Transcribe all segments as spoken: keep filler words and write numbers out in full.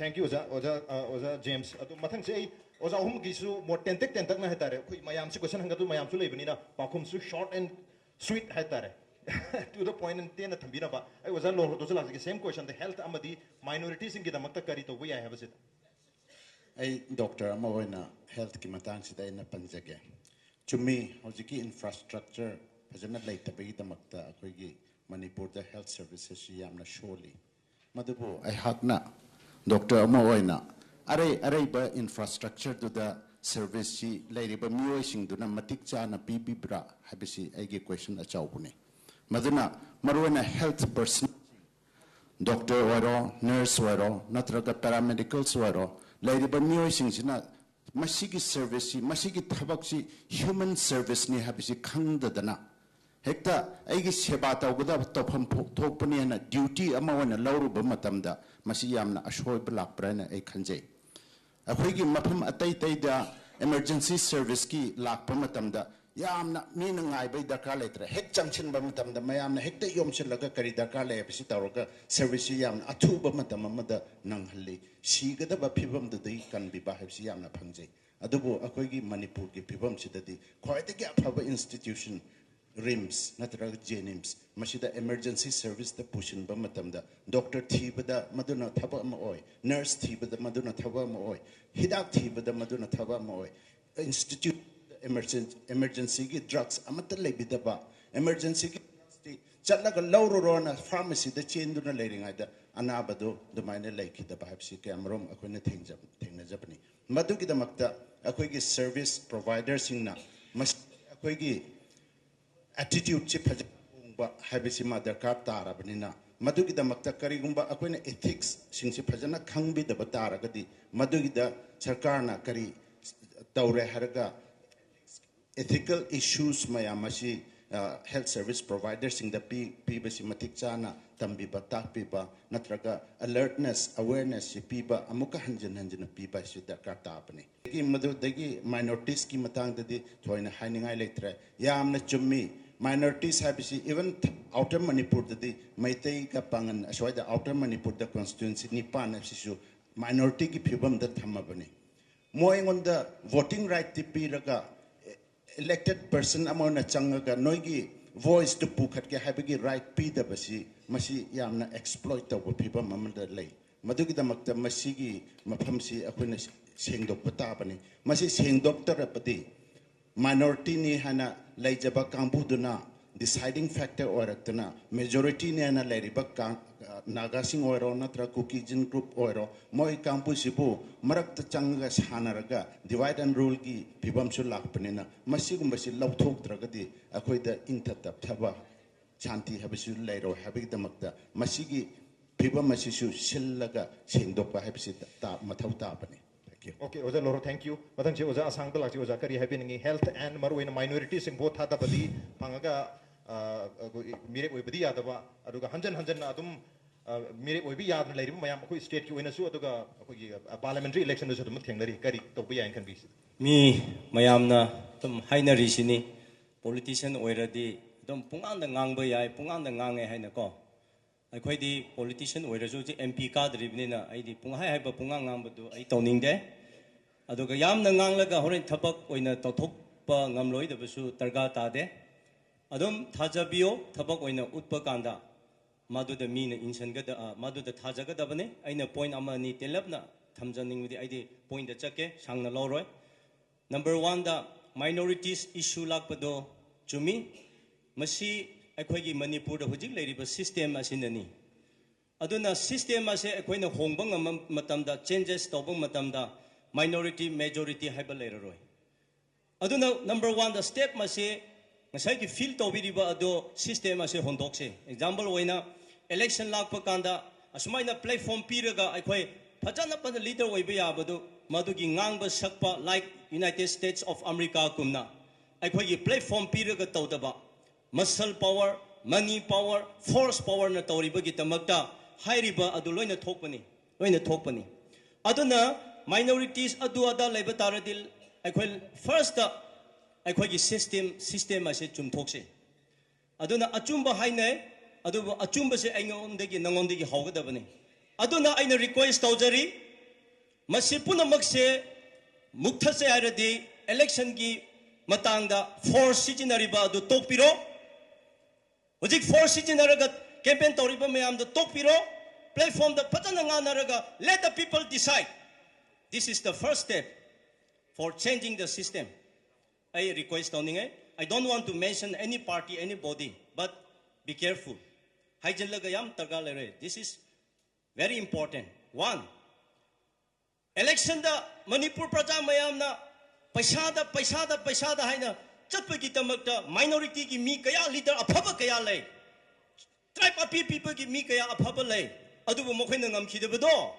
Thank you ꯑꯣꯖꯥ ꯑꯣꯖꯥ ꯑ, ꯑꯣꯖꯥ ꯖꯦꯝꯁ꯫ ꯑꯗꯨ ꯃꯊꯪꯁꯦ ꯑꯩ ꯑꯣꯖꯥ ꯑꯍꯨꯝꯒꯤꯁꯨ ꯃꯣꯠ ꯇꯦꯟꯇꯛ ꯇꯦꯟꯇꯛꯅ ꯍꯥꯏꯇꯥꯔꯦ, ꯑꯩꯈꯣꯏ ꯃꯌꯥꯝꯁꯨ ꯀꯣꯏꯁꯟ ꯍꯪꯒꯗꯕ ꯃꯌꯥꯝꯁꯨ ꯂꯩꯕꯅꯤꯅ ꯄꯥꯎꯈꯨꯝꯁꯨ short and sweet ꯍꯥꯏꯇꯥꯔꯦ, to the point and ꯇꯦꯟꯅ ꯊꯝꯕꯤꯅꯕ꯫ ꯑꯩ ꯑꯣꯖꯥ ꯂꯣꯔꯍꯣꯠꯇꯁꯨ ꯂꯥꯛꯆꯒꯦ, same questionꯗ health ꯑꯃꯗꯤ minorityꯁꯤꯡꯒꯤꯗꯃꯛꯇ ꯀꯔꯤ ꯇꯧꯕ ꯌꯥꯏ ꯍꯥꯏꯕꯁꯤꯗ꯫ ꯑꯩ ꯗꯣꯛꯇꯔ ꯑꯃ ꯑꯣꯏꯅ healthꯀꯤ ꯃꯇꯥꯡꯁꯤꯗ ꯑꯩꯅ ꯄꯟꯖꯒꯦ꯫ ꯆꯨꯝꯃꯤ, ꯍꯧꯖꯤꯛꯀꯤ infrastructure ꯐꯖꯅ ꯂꯩꯇꯕꯒꯤꯗꯃꯛꯇ ꯑꯩꯈꯣꯏꯒꯤ ꯃꯅꯤꯄꯨꯔꯗ health servicesꯁꯤ ꯌꯥꯝꯅ ꯁꯣꯜꯂꯤ꯫ ꯃꯗꯨꯕꯨ ꯑꯩꯍꯥꯛꯅ ꯗꯣꯛꯇꯔ ꯑꯃ ꯑꯣꯏꯅ ꯑꯔꯩ ꯑꯔꯩꯕ infrastructureꯗꯨꯗ serviceꯁꯤ ꯂꯩꯔꯤꯕ ꯃꯤꯑꯣꯏꯁꯤꯡꯗꯨꯅ ꯃꯇꯤꯛ ꯆꯥꯅ ꯄꯤꯕꯤꯕ꯭ꯔꯥ ꯍꯥꯏꯕꯁꯤ ꯑꯩꯒꯤ question ꯑꯆꯧꯕꯅꯤ꯫ ꯃꯗꯨꯅ ꯃꯔꯨꯑꯣꯏꯅ health person, ꯗꯣꯛꯇꯔ ꯑꯣꯏꯔꯣ, nurse ꯑꯣꯏꯔꯣ, ꯅꯠꯇ꯭ꯔꯒ paramedicals ꯑꯣꯏꯔꯣ, ꯂꯩꯔꯤꯕ ꯃꯤꯑꯣꯏꯁꯤꯡꯁꯤꯅ ꯃꯁꯤꯒꯤ serviceꯁꯤ, ꯃꯁꯤꯒꯤ ꯊꯕꯛꯁꯤ human serviceꯅꯤ ꯍꯥꯏꯕꯁꯤ ꯈꯪꯗꯗꯅ ꯍꯦꯛꯇ ꯑꯩꯒꯤ ꯁꯦꯕꯥ ꯇꯧꯒꯗꯕ ꯇꯧꯐꯝ ꯊꯣꯛ- ꯊꯣꯛꯄꯅꯤ ꯍꯥꯏꯅ duty ꯑꯃ ꯑꯣꯏꯅ ꯂꯧꯔꯨꯕ ꯃꯇꯝꯗ ꯃꯁꯤ ꯌꯥꯝꯅ ꯑꯁꯣꯏꯕ ꯂꯥꯛꯄ꯭ꯔꯥ ꯍꯥꯏꯅ ꯑꯩ ꯈꯟꯖꯩ꯫ ꯑꯩꯈꯣꯏꯒꯤ ꯃꯐꯝ ꯑꯇꯩ ꯑꯇꯩꯗ emergency serviceꯀꯤ ꯂꯥꯛꯄ ꯃꯇꯝꯗ ꯌꯥꯝꯅ ꯃꯤꯅ ꯉꯥꯏꯕꯩ ꯗꯔꯀꯥꯔ ꯂꯩꯇ꯭ꯔꯦ꯫ ꯍꯦꯛ ꯆꯪꯁꯤꯟꯕ ꯃꯇꯝꯗ ꯃꯌꯥꯝꯅ ꯍꯦꯛꯇ ꯌꯣꯝꯁꯤꯜꯂꯒ ꯀꯔꯤ ꯗꯔꯀꯥꯔ ꯂꯩ ꯍꯥꯏꯕꯁꯤ ꯇꯧꯔꯒ serviceꯁꯤ ꯌꯥꯝꯅ ꯑꯊꯨꯕ ꯃꯇꯝ ꯑꯃꯗ ꯅꯪꯍꯜꯂꯤ꯫ ꯁꯤꯒꯗꯕ ꯐꯤꯕꯝꯗꯨꯗꯒꯤ ꯀꯟꯕꯤꯕ ꯍꯥꯏꯕꯁꯤ ꯌꯥꯝꯅ ꯐꯪꯖꯩ꯫ ꯑꯗꯨꯕꯨ ꯑꯩꯈꯣꯏꯒꯤ ꯃꯅꯤꯄꯨꯔꯒꯤ ꯐꯤꯕꯝꯁꯤꯗꯗꯤ ꯈ꯭ꯋꯥꯏꯗꯒꯤ ꯑꯐꯕ institution RIMS ꯅꯠꯇ꯭ꯔꯒ JNIMS ꯃꯁꯤꯗ emergency serviceꯇ ꯄꯨꯁꯤꯟꯕ ꯃꯇꯝꯗ ꯗꯣꯛꯇꯔ ꯊꯤꯕꯗ ꯃꯗꯨꯅ ꯊꯕꯛ ꯑꯃ ꯑꯣꯏ, nurse ꯊꯤꯕꯗ ꯃꯗꯨꯅ ꯊꯕꯛ ꯑꯃ ꯑꯣꯏ, ꯍꯤꯗꯥꯛ ꯊꯤꯕꯗ ꯃꯗꯨꯅ ꯊꯕꯛ ꯑꯃ ꯑꯣꯏ꯫ Institute emergency emergencyꯒꯤ drugs ꯑꯃꯠꯇ ꯂꯩꯕꯤꯗꯕ, emergencyꯒꯤ drugsꯇꯤ ꯆꯠꯂꯒ ꯂꯧꯔꯨꯔꯣꯅ pharmacyꯗ ꯆꯦꯟꯗꯨꯅ ꯂꯩꯔꯤꯉꯩꯗ ꯑꯅꯥꯕꯗꯨ ꯑꯗꯨꯃꯥꯏꯅ ꯂꯩꯈꯤꯗꯕ ꯍꯥꯏꯕꯁꯤ ꯀꯌꯥꯃꯔꯨꯝ ꯑꯩꯈꯣꯏꯅ ꯊꯦꯡꯖ- ꯊꯦꯡꯅꯖꯕꯅꯤ꯫ ꯃꯗꯨꯒꯤꯗꯃꯛꯇ ꯑꯩꯈꯣꯏꯒꯤ service providerꯁꯤꯡꯅ ꯃꯁꯤ ꯑꯩꯈꯣꯏꯒꯤ attitudeꯁꯤ ꯐꯖꯅ ꯍꯣꯡꯕ ꯍꯥꯏꯕꯁꯤꯃ ꯗꯔꯀꯥꯔ ꯇꯥꯔꯕꯅꯤꯅ, ꯃꯗꯨꯒꯤꯗꯃꯛꯇ ꯀꯔꯤꯒꯨꯝꯕ ꯑꯩꯈꯣꯏꯅ ethicsꯁꯤꯡꯁꯤ ꯐꯖꯅ ꯈꯪꯕꯤꯗꯕ ꯇꯥꯔꯒꯗꯤ, ꯃꯗꯨꯒꯤꯗ ꯁꯔꯀꯥꯔꯅ ꯀꯔꯤ ꯇꯧꯔꯦ ꯍꯥꯏꯔꯒ ethical issues ꯃꯌꯥꯝ ꯑꯁꯤ health service providerꯁꯤꯡꯗ ꯄꯤ ꯄꯤꯕꯁꯤ ꯃꯇꯤꯛ ꯆꯥꯅ ꯇꯝꯕꯤꯕ ꯇꯥꯛꯄꯤꯕ ꯅꯠꯇ꯭ꯔꯒ alertness awarenessꯁꯤ ꯄꯤꯕ ꯑꯃꯨꯛꯀ ꯍꯟꯖꯤꯟ ꯍꯟꯖꯤꯟꯅ ꯄꯤꯕ ꯍꯥꯏꯁꯤ ꯗꯔꯀꯥꯔ ꯇꯥꯕꯅꯤ꯫ ꯑꯗꯒꯤ ꯃꯗꯨꯗꯒꯤ minoritiesꯀꯤ ꯃꯇꯥꯡꯗꯗꯤ ꯊꯣꯏꯅ ꯍꯥꯏꯅꯤꯡꯉꯥꯏ ꯂꯩꯇ꯭ꯔꯦ꯫ ꯌꯥꯝꯅ ꯆꯨꯝꯃꯤ꯫ Minorities ꯍꯥꯏꯕꯁꯤ even outer ꯃꯅꯤꯄꯨꯔꯗꯗꯤ ꯃꯩꯇꯩꯒ ꯄꯥꯉꯟ ꯑꯁ꯭ꯋꯥꯏꯗ outer ꯃꯅꯤꯄꯨꯔꯗ constituency ꯅꯤꯄꯥꯟ ꯑꯁꯤꯁꯨ ꯃꯥꯏꯅꯣꯔꯤꯇꯤꯒꯤ ꯐꯤꯕꯝꯗ ꯊꯝꯃꯕꯅꯤ꯫ ꯃꯣꯏ ꯑꯩꯉꯣꯟꯗ ꯚꯣꯇꯤꯡ ꯔꯥꯏꯠꯇꯤ ꯄꯤꯔꯒ, ꯏꯂꯦꯛꯇꯦꯠ ꯄꯔꯁꯟ ꯑꯃ ꯑꯣꯏꯅ ꯆꯪꯉꯒ ꯅꯣꯏꯒꯤ ꯚꯣꯏꯁꯇꯨ ꯄꯨꯈꯠꯀꯦ ꯍꯥꯏꯕꯒꯤ ꯔꯥꯏꯠ ꯄꯤꯗꯕꯁꯤ, ꯃꯁꯤ ꯌꯥꯝꯅ ꯑꯦꯛꯁꯄ꯭ꯂꯣꯏꯠ ꯇꯧꯕ ꯐꯤꯕꯝ ꯑꯃꯗ ꯂꯩ꯫ ꯃꯗꯨꯒꯤꯗꯃꯛꯇ ꯃꯁꯤꯒꯤ ꯃꯐꯝꯁꯤ ꯑꯩꯈꯣꯏꯅ ꯁꯦꯡꯗꯣꯛꯄ ꯇꯥꯕꯅꯤ꯫ ꯃꯁꯤ ꯁꯦꯡꯗꯣꯛꯇ꯭ꯔꯕꯗꯤ ꯃꯥꯏꯅꯣꯔꯤꯇꯤꯅꯤ ꯍꯥꯏꯅ ꯂꯩꯖꯕ ꯀꯥꯡꯕꯨꯗꯨꯅ ꯗꯤꯁꯥꯏꯗꯤꯡ ꯐꯦꯛꯇꯔ ꯑꯣꯏꯔꯛꯇꯨꯅ, ꯃꯦꯖꯣꯔꯤꯇꯤꯅꯤ ꯍꯥꯏꯅ ꯂꯩꯔꯤꯕ ꯀꯥꯡ-, ꯅꯥꯒꯥꯁꯤꯡ ꯑꯣꯏꯔꯣ, ꯅꯠꯇ꯭ꯔꯒ ꯀꯨꯀꯤꯖꯤꯟ ꯒ꯭ꯔꯨꯞ ꯑꯣꯏꯔꯣ, ꯃꯣꯏ ꯀꯥꯡꯕꯨꯁꯤꯕꯨ ꯃꯔꯛꯇ ꯆꯪꯉꯒ ꯁꯥꯟꯅꯔꯒ ꯗꯤꯚꯥꯏꯠ ꯑꯦꯟ ꯔꯨꯜꯒꯤ ꯐꯤꯕꯝꯁꯨ ꯂꯥꯛꯄꯅꯤꯅ, ꯃꯁꯤꯒꯨꯝꯕꯁꯤ ꯂꯧꯊꯣꯛꯇ꯭ꯔꯒꯗꯤ ꯑꯩꯈꯣꯏꯗ ꯏꯪꯊ ꯇꯞꯊꯕ, ꯁꯥꯟꯇꯤ ꯍꯥꯏꯕꯁꯨ ꯂꯩꯔꯣꯏ ꯍꯥꯏꯕꯒꯤꯗꯃꯛꯇ ꯃꯁꯤꯒꯤ ꯐꯤꯕꯝ ꯑꯁꯤꯁꯨ ꯁꯤꯜꯂꯒ ꯁꯦꯡꯗꯣꯛꯄ ꯍꯥꯏꯕꯁꯤ ꯇꯥ-, ꯃꯊꯧ ꯇꯥꯕꯅꯤ꯫ Thank you. Okay, ꯑꯣꯖꯥ ꯂꯣꯔꯣ, thank you. ꯃꯊꯪꯁꯤ ꯑꯣꯖꯥ ꯑꯁꯥꯡꯗ ꯂꯥꯛꯁꯤ꯫ ꯑꯣꯖꯥ, ꯀꯔꯤ ꯍꯥꯏꯕꯤꯅꯤꯡꯉꯤ? Health and ꯃꯔꯨꯑꯣꯏꯅ ꯃꯥꯏꯅꯣꯔꯤꯇꯤꯁꯤꯡ ꯚꯣꯠ ꯊꯥꯗꯕꯗꯤ ꯐꯪꯉꯒ, ꯑ, ꯑꯩꯈꯣꯏ ꯃꯤꯔꯦꯞ ꯑꯣꯏꯕꯗꯤ ꯌꯥꯗꯕ, ꯑꯗꯨꯒ ꯍꯟꯖꯟ ꯍꯟꯖꯟꯅ ꯑꯗꯨꯝ, ꯑ, ꯃꯤꯔꯦꯞ ꯑꯣꯏꯕ ꯌꯥꯗꯅ ꯂꯩꯔꯤꯕ ꯃꯌꯥꯝ, ꯑꯩꯈꯣꯏ ꯁ꯭ꯇꯦꯠꯀꯤ ꯑꯣꯏꯅꯁꯨ ꯑꯗꯨꯒ ꯑꯩꯈꯣꯏꯒꯤ, ꯑ, ꯄꯥꯔꯂꯤꯌꯥꯃꯦꯟꯇꯔꯤ ꯏꯂꯦꯛꯁꯟꯗꯁꯨ ꯑꯗꯨꯝ ꯊꯦꯡꯅꯔꯤ꯫ ꯀꯔꯤ ꯇꯧꯕ ꯌꯥꯏꯅ ꯈꯟꯕꯤ? ꯃꯤ ꯃꯌꯥꯝꯅ ꯑꯗꯨꯝ ꯍꯥꯏꯅꯔꯤꯁꯤꯅꯤ, ꯄꯣꯂꯤꯇꯤꯁꯤꯌꯥꯟ ꯑꯣꯏꯔꯗꯤ ꯑꯗꯨꯝ ꯄꯨꯡꯉꯥꯡꯗ ꯉꯥꯡꯕ ꯌꯥꯏ, ꯄꯨꯡꯉꯥꯡꯗ ꯉꯥꯡꯉꯦ ꯍꯥꯏꯅꯀꯣ꯫ ꯑꯩꯈꯣꯏꯗꯤ ꯄꯣꯂꯤꯇꯤꯁꯤꯌꯥꯟ ꯑꯣꯏꯔꯁꯨ ꯍꯧꯖꯤꯛ ꯑꯦꯝ ꯄꯤ ꯀꯥꯗ꯭ꯔꯤꯕꯅꯤꯅ ꯑꯩꯗꯤ ꯄꯨꯡꯍꯥꯏ ꯍꯥꯏꯕ, ꯄꯨꯡꯉꯥꯡ ꯉꯥꯡꯕꯗꯨ ꯑꯩ ꯇꯧꯅꯤꯡꯗꯦ꯫ ꯑꯗꯨꯒ ꯌꯥꯝꯅ ꯉꯥꯡꯂꯒ ꯍꯣꯔꯦꯟ ꯊꯕꯛ ꯑꯣꯏꯅ ꯇꯧꯊꯣꯛꯄ ꯉꯝꯂꯣꯏꯗꯕꯁꯨ ꯗꯔꯀꯥꯔ ꯇꯥꯗꯦ꯫ ꯑꯗꯨꯝ ꯊꯥꯖꯕꯤꯌꯣ, ꯊꯕꯛ ꯑꯣꯏꯅ ꯎꯠꯄ ꯀꯥꯟꯗ ꯃꯗꯨꯗ ꯃꯤꯅ ꯏꯟꯁꯤꯟꯒꯗ-, ꯑ, ꯃꯗꯨꯗ ꯊꯥꯖꯒꯗꯕꯅꯤ꯫ ꯑꯩꯅ ꯄꯣꯏꯟ ꯑꯃ ꯑꯅꯤ ꯇꯦꯜꯂꯞꯅ ꯊꯝꯖꯅꯤꯡꯕꯗꯤ ꯑꯩꯗꯤ ꯄꯣꯏꯟꯗ ꯆꯠꯀꯦ, ꯁꯥꯡꯅ ꯂꯧꯔꯣꯏ꯫ ꯅꯝꯕꯔ ꯋꯥꯟꯗ ꯃꯥꯏꯅꯣꯔꯤꯇꯤꯁ ꯏꯁꯨ ꯂꯥꯛꯄꯗꯣ ꯆꯨꯝꯃꯤ꯫ ꯃꯁꯤ ꯑꯩꯈꯣꯏꯒꯤ ꯃꯅꯤꯄꯨꯔꯗ ꯍꯧꯖꯤꯛ ꯂꯩꯔꯤꯕ ꯁꯤꯁꯇꯦꯝ ꯑꯁꯤꯅꯅꯤ꯫ ꯑꯗꯨꯅ ꯁꯤꯁꯇꯦꯝ ꯑꯁꯦ ꯑꯩꯈꯣꯏꯅ ꯍꯣꯡꯕ ꯉꯝꯕ ꯃꯇꯝꯗ, ꯆꯦꯟꯖꯦꯁ ꯇꯧꯕ ꯃꯇꯝꯗ ꯃꯥꯏꯅꯣꯔꯤꯇꯤ, ꯃꯦꯖꯣꯔꯤꯇꯤ ꯍꯥꯏꯕ ꯂꯩꯔꯔꯣꯏ꯫ ꯑꯗꯨꯅ ꯅꯝꯕꯔ ꯋꯥꯟꯗ ꯁ꯭ꯇꯦꯞ ꯑꯁꯦ ꯉꯁꯥꯏꯒꯤ ꯐꯤꯜ ꯇꯧꯕꯤꯔꯤꯕ ꯑꯗꯣ ꯁꯤꯁꯇꯦꯝ ꯑꯁꯦ ꯍꯣꯡꯗꯣꯛꯁꯦ꯫ ꯑꯦꯛꯖꯥꯝꯄꯜ ꯑꯣꯏꯅ ꯏꯂꯦꯛꯁꯟ ꯂꯥꯛꯄ ꯀꯥꯟꯗ ꯑꯁꯨꯃꯥꯏꯅ ꯄ꯭ꯂꯦꯠꯐꯣꯝ ꯄꯤꯔꯒ ꯑꯩꯈꯣꯏ ꯐꯖꯅ ꯐꯖꯅ ꯂꯤꯗꯔ ꯑꯣꯏꯕ ꯌꯥꯕꯗꯨ, ꯃꯗꯨꯒꯤ ꯉꯥꯡꯕ ꯁꯛꯄ, like United States of America ꯀꯨꯝꯅ ꯑꯩꯈꯣꯏꯒꯤ ꯄ꯭ꯂꯦꯠꯐꯣꯝ ꯄꯤꯔꯒ ꯇꯧꯗꯕ, muscle power, money power, force ꯄꯥꯋꯔꯅ ꯇꯧꯔꯤꯕꯒꯤꯗꯃꯛꯇ ꯍꯥꯏꯔꯤꯕ ꯑꯗꯨ ꯂꯣꯏꯅ ꯊꯣꯛꯄꯅꯤ, ꯂꯣꯏꯅ ꯊꯣꯛꯄꯅꯤ꯫ ꯑꯗꯨꯅ ꯃꯥꯏꯅꯣꯔꯤꯇꯤꯁ ꯑꯗꯨ ꯑꯗꯥ ꯂꯩꯕ ꯇꯥꯔꯗꯤ ꯑꯩꯈꯣꯏ ꯐꯥꯔꯁꯇ ꯑꯩꯈꯣꯏꯒꯤ ꯁꯤꯁꯇꯦꯝ, ꯁꯤꯁꯇꯦꯝ ꯑꯁꯦ ꯆꯨꯝꯊꯣꯛꯁꯦ꯫ ꯑꯗꯨꯅ ꯑꯆꯨꯝꯕ ꯍꯥꯏꯅꯩ, ꯑꯗꯨꯕꯨ ꯑꯆꯨꯝꯕꯁꯦ ꯑꯩꯉꯣꯟꯗꯒꯤ, ꯅꯉꯣꯟꯗꯒꯤ ꯍꯧꯒꯗꯕꯅꯤ꯫ ꯑꯗꯨꯅ ꯑꯩꯅ ꯔꯤꯀ꯭ꯋꯦꯁ ꯇꯧꯖꯔꯤ, ꯃꯁꯤ ꯄꯨꯝꯅꯃꯛꯁꯦ ꯃꯨꯛꯊꯠꯁꯦ ꯍꯥꯏꯔꯗꯤ electionꯒꯤ ꯃꯇꯥꯡꯗ force ꯁꯤꯖꯤꯟꯅꯔꯤꯕ ꯑꯗꯨ ꯇꯣꯛꯄꯤꯔꯣ꯫ ꯍꯧꯖꯤꯛ force ꯁꯤꯖꯤꯟꯅꯔꯒ campaign ꯇꯧꯔꯤꯕ ꯃꯌꯥꯝꯗꯣ ꯇꯣꯛꯄꯤꯔꯣ꯫ Platformꯗ ꯐꯖꯅ ꯉꯥꯡꯅꯔꯒ let the people decide. This is the first step for changing the system. ꯑꯩ request ꯇꯧꯅꯤꯡꯉꯦ꯫ I don't want to mention any party, anybody, but be careful. ꯍꯥꯏꯖꯤꯜꯂꯒ ꯌꯥꯝ ꯗꯔꯀꯥꯔ ꯂꯩꯔꯦ꯫ This is very important. One, electionꯗ Manipur ꯄ꯭ꯔꯖꯥ ꯃꯌꯥꯝꯅ ꯄꯩꯁꯥꯗ, ꯄꯩꯁꯥꯗ, ꯄꯩꯁꯥꯗ ꯍꯥꯏꯅ ꯆꯠꯄꯒꯤꯗꯃꯛꯇ minorityꯒꯤ ꯃꯤ ꯀꯌꯥ, leader ꯑꯐꯕ ꯀꯌꯥ ꯂꯩ, tribe ꯑꯄꯤ ꯄꯤꯕꯒꯤ ꯃꯤ ꯀꯌꯥ ꯑꯐꯕ ꯂꯩ, ꯑꯗꯨꯕꯨ ꯃꯈꯣꯏꯅ ꯉꯝꯈꯤꯗꯕꯗꯣ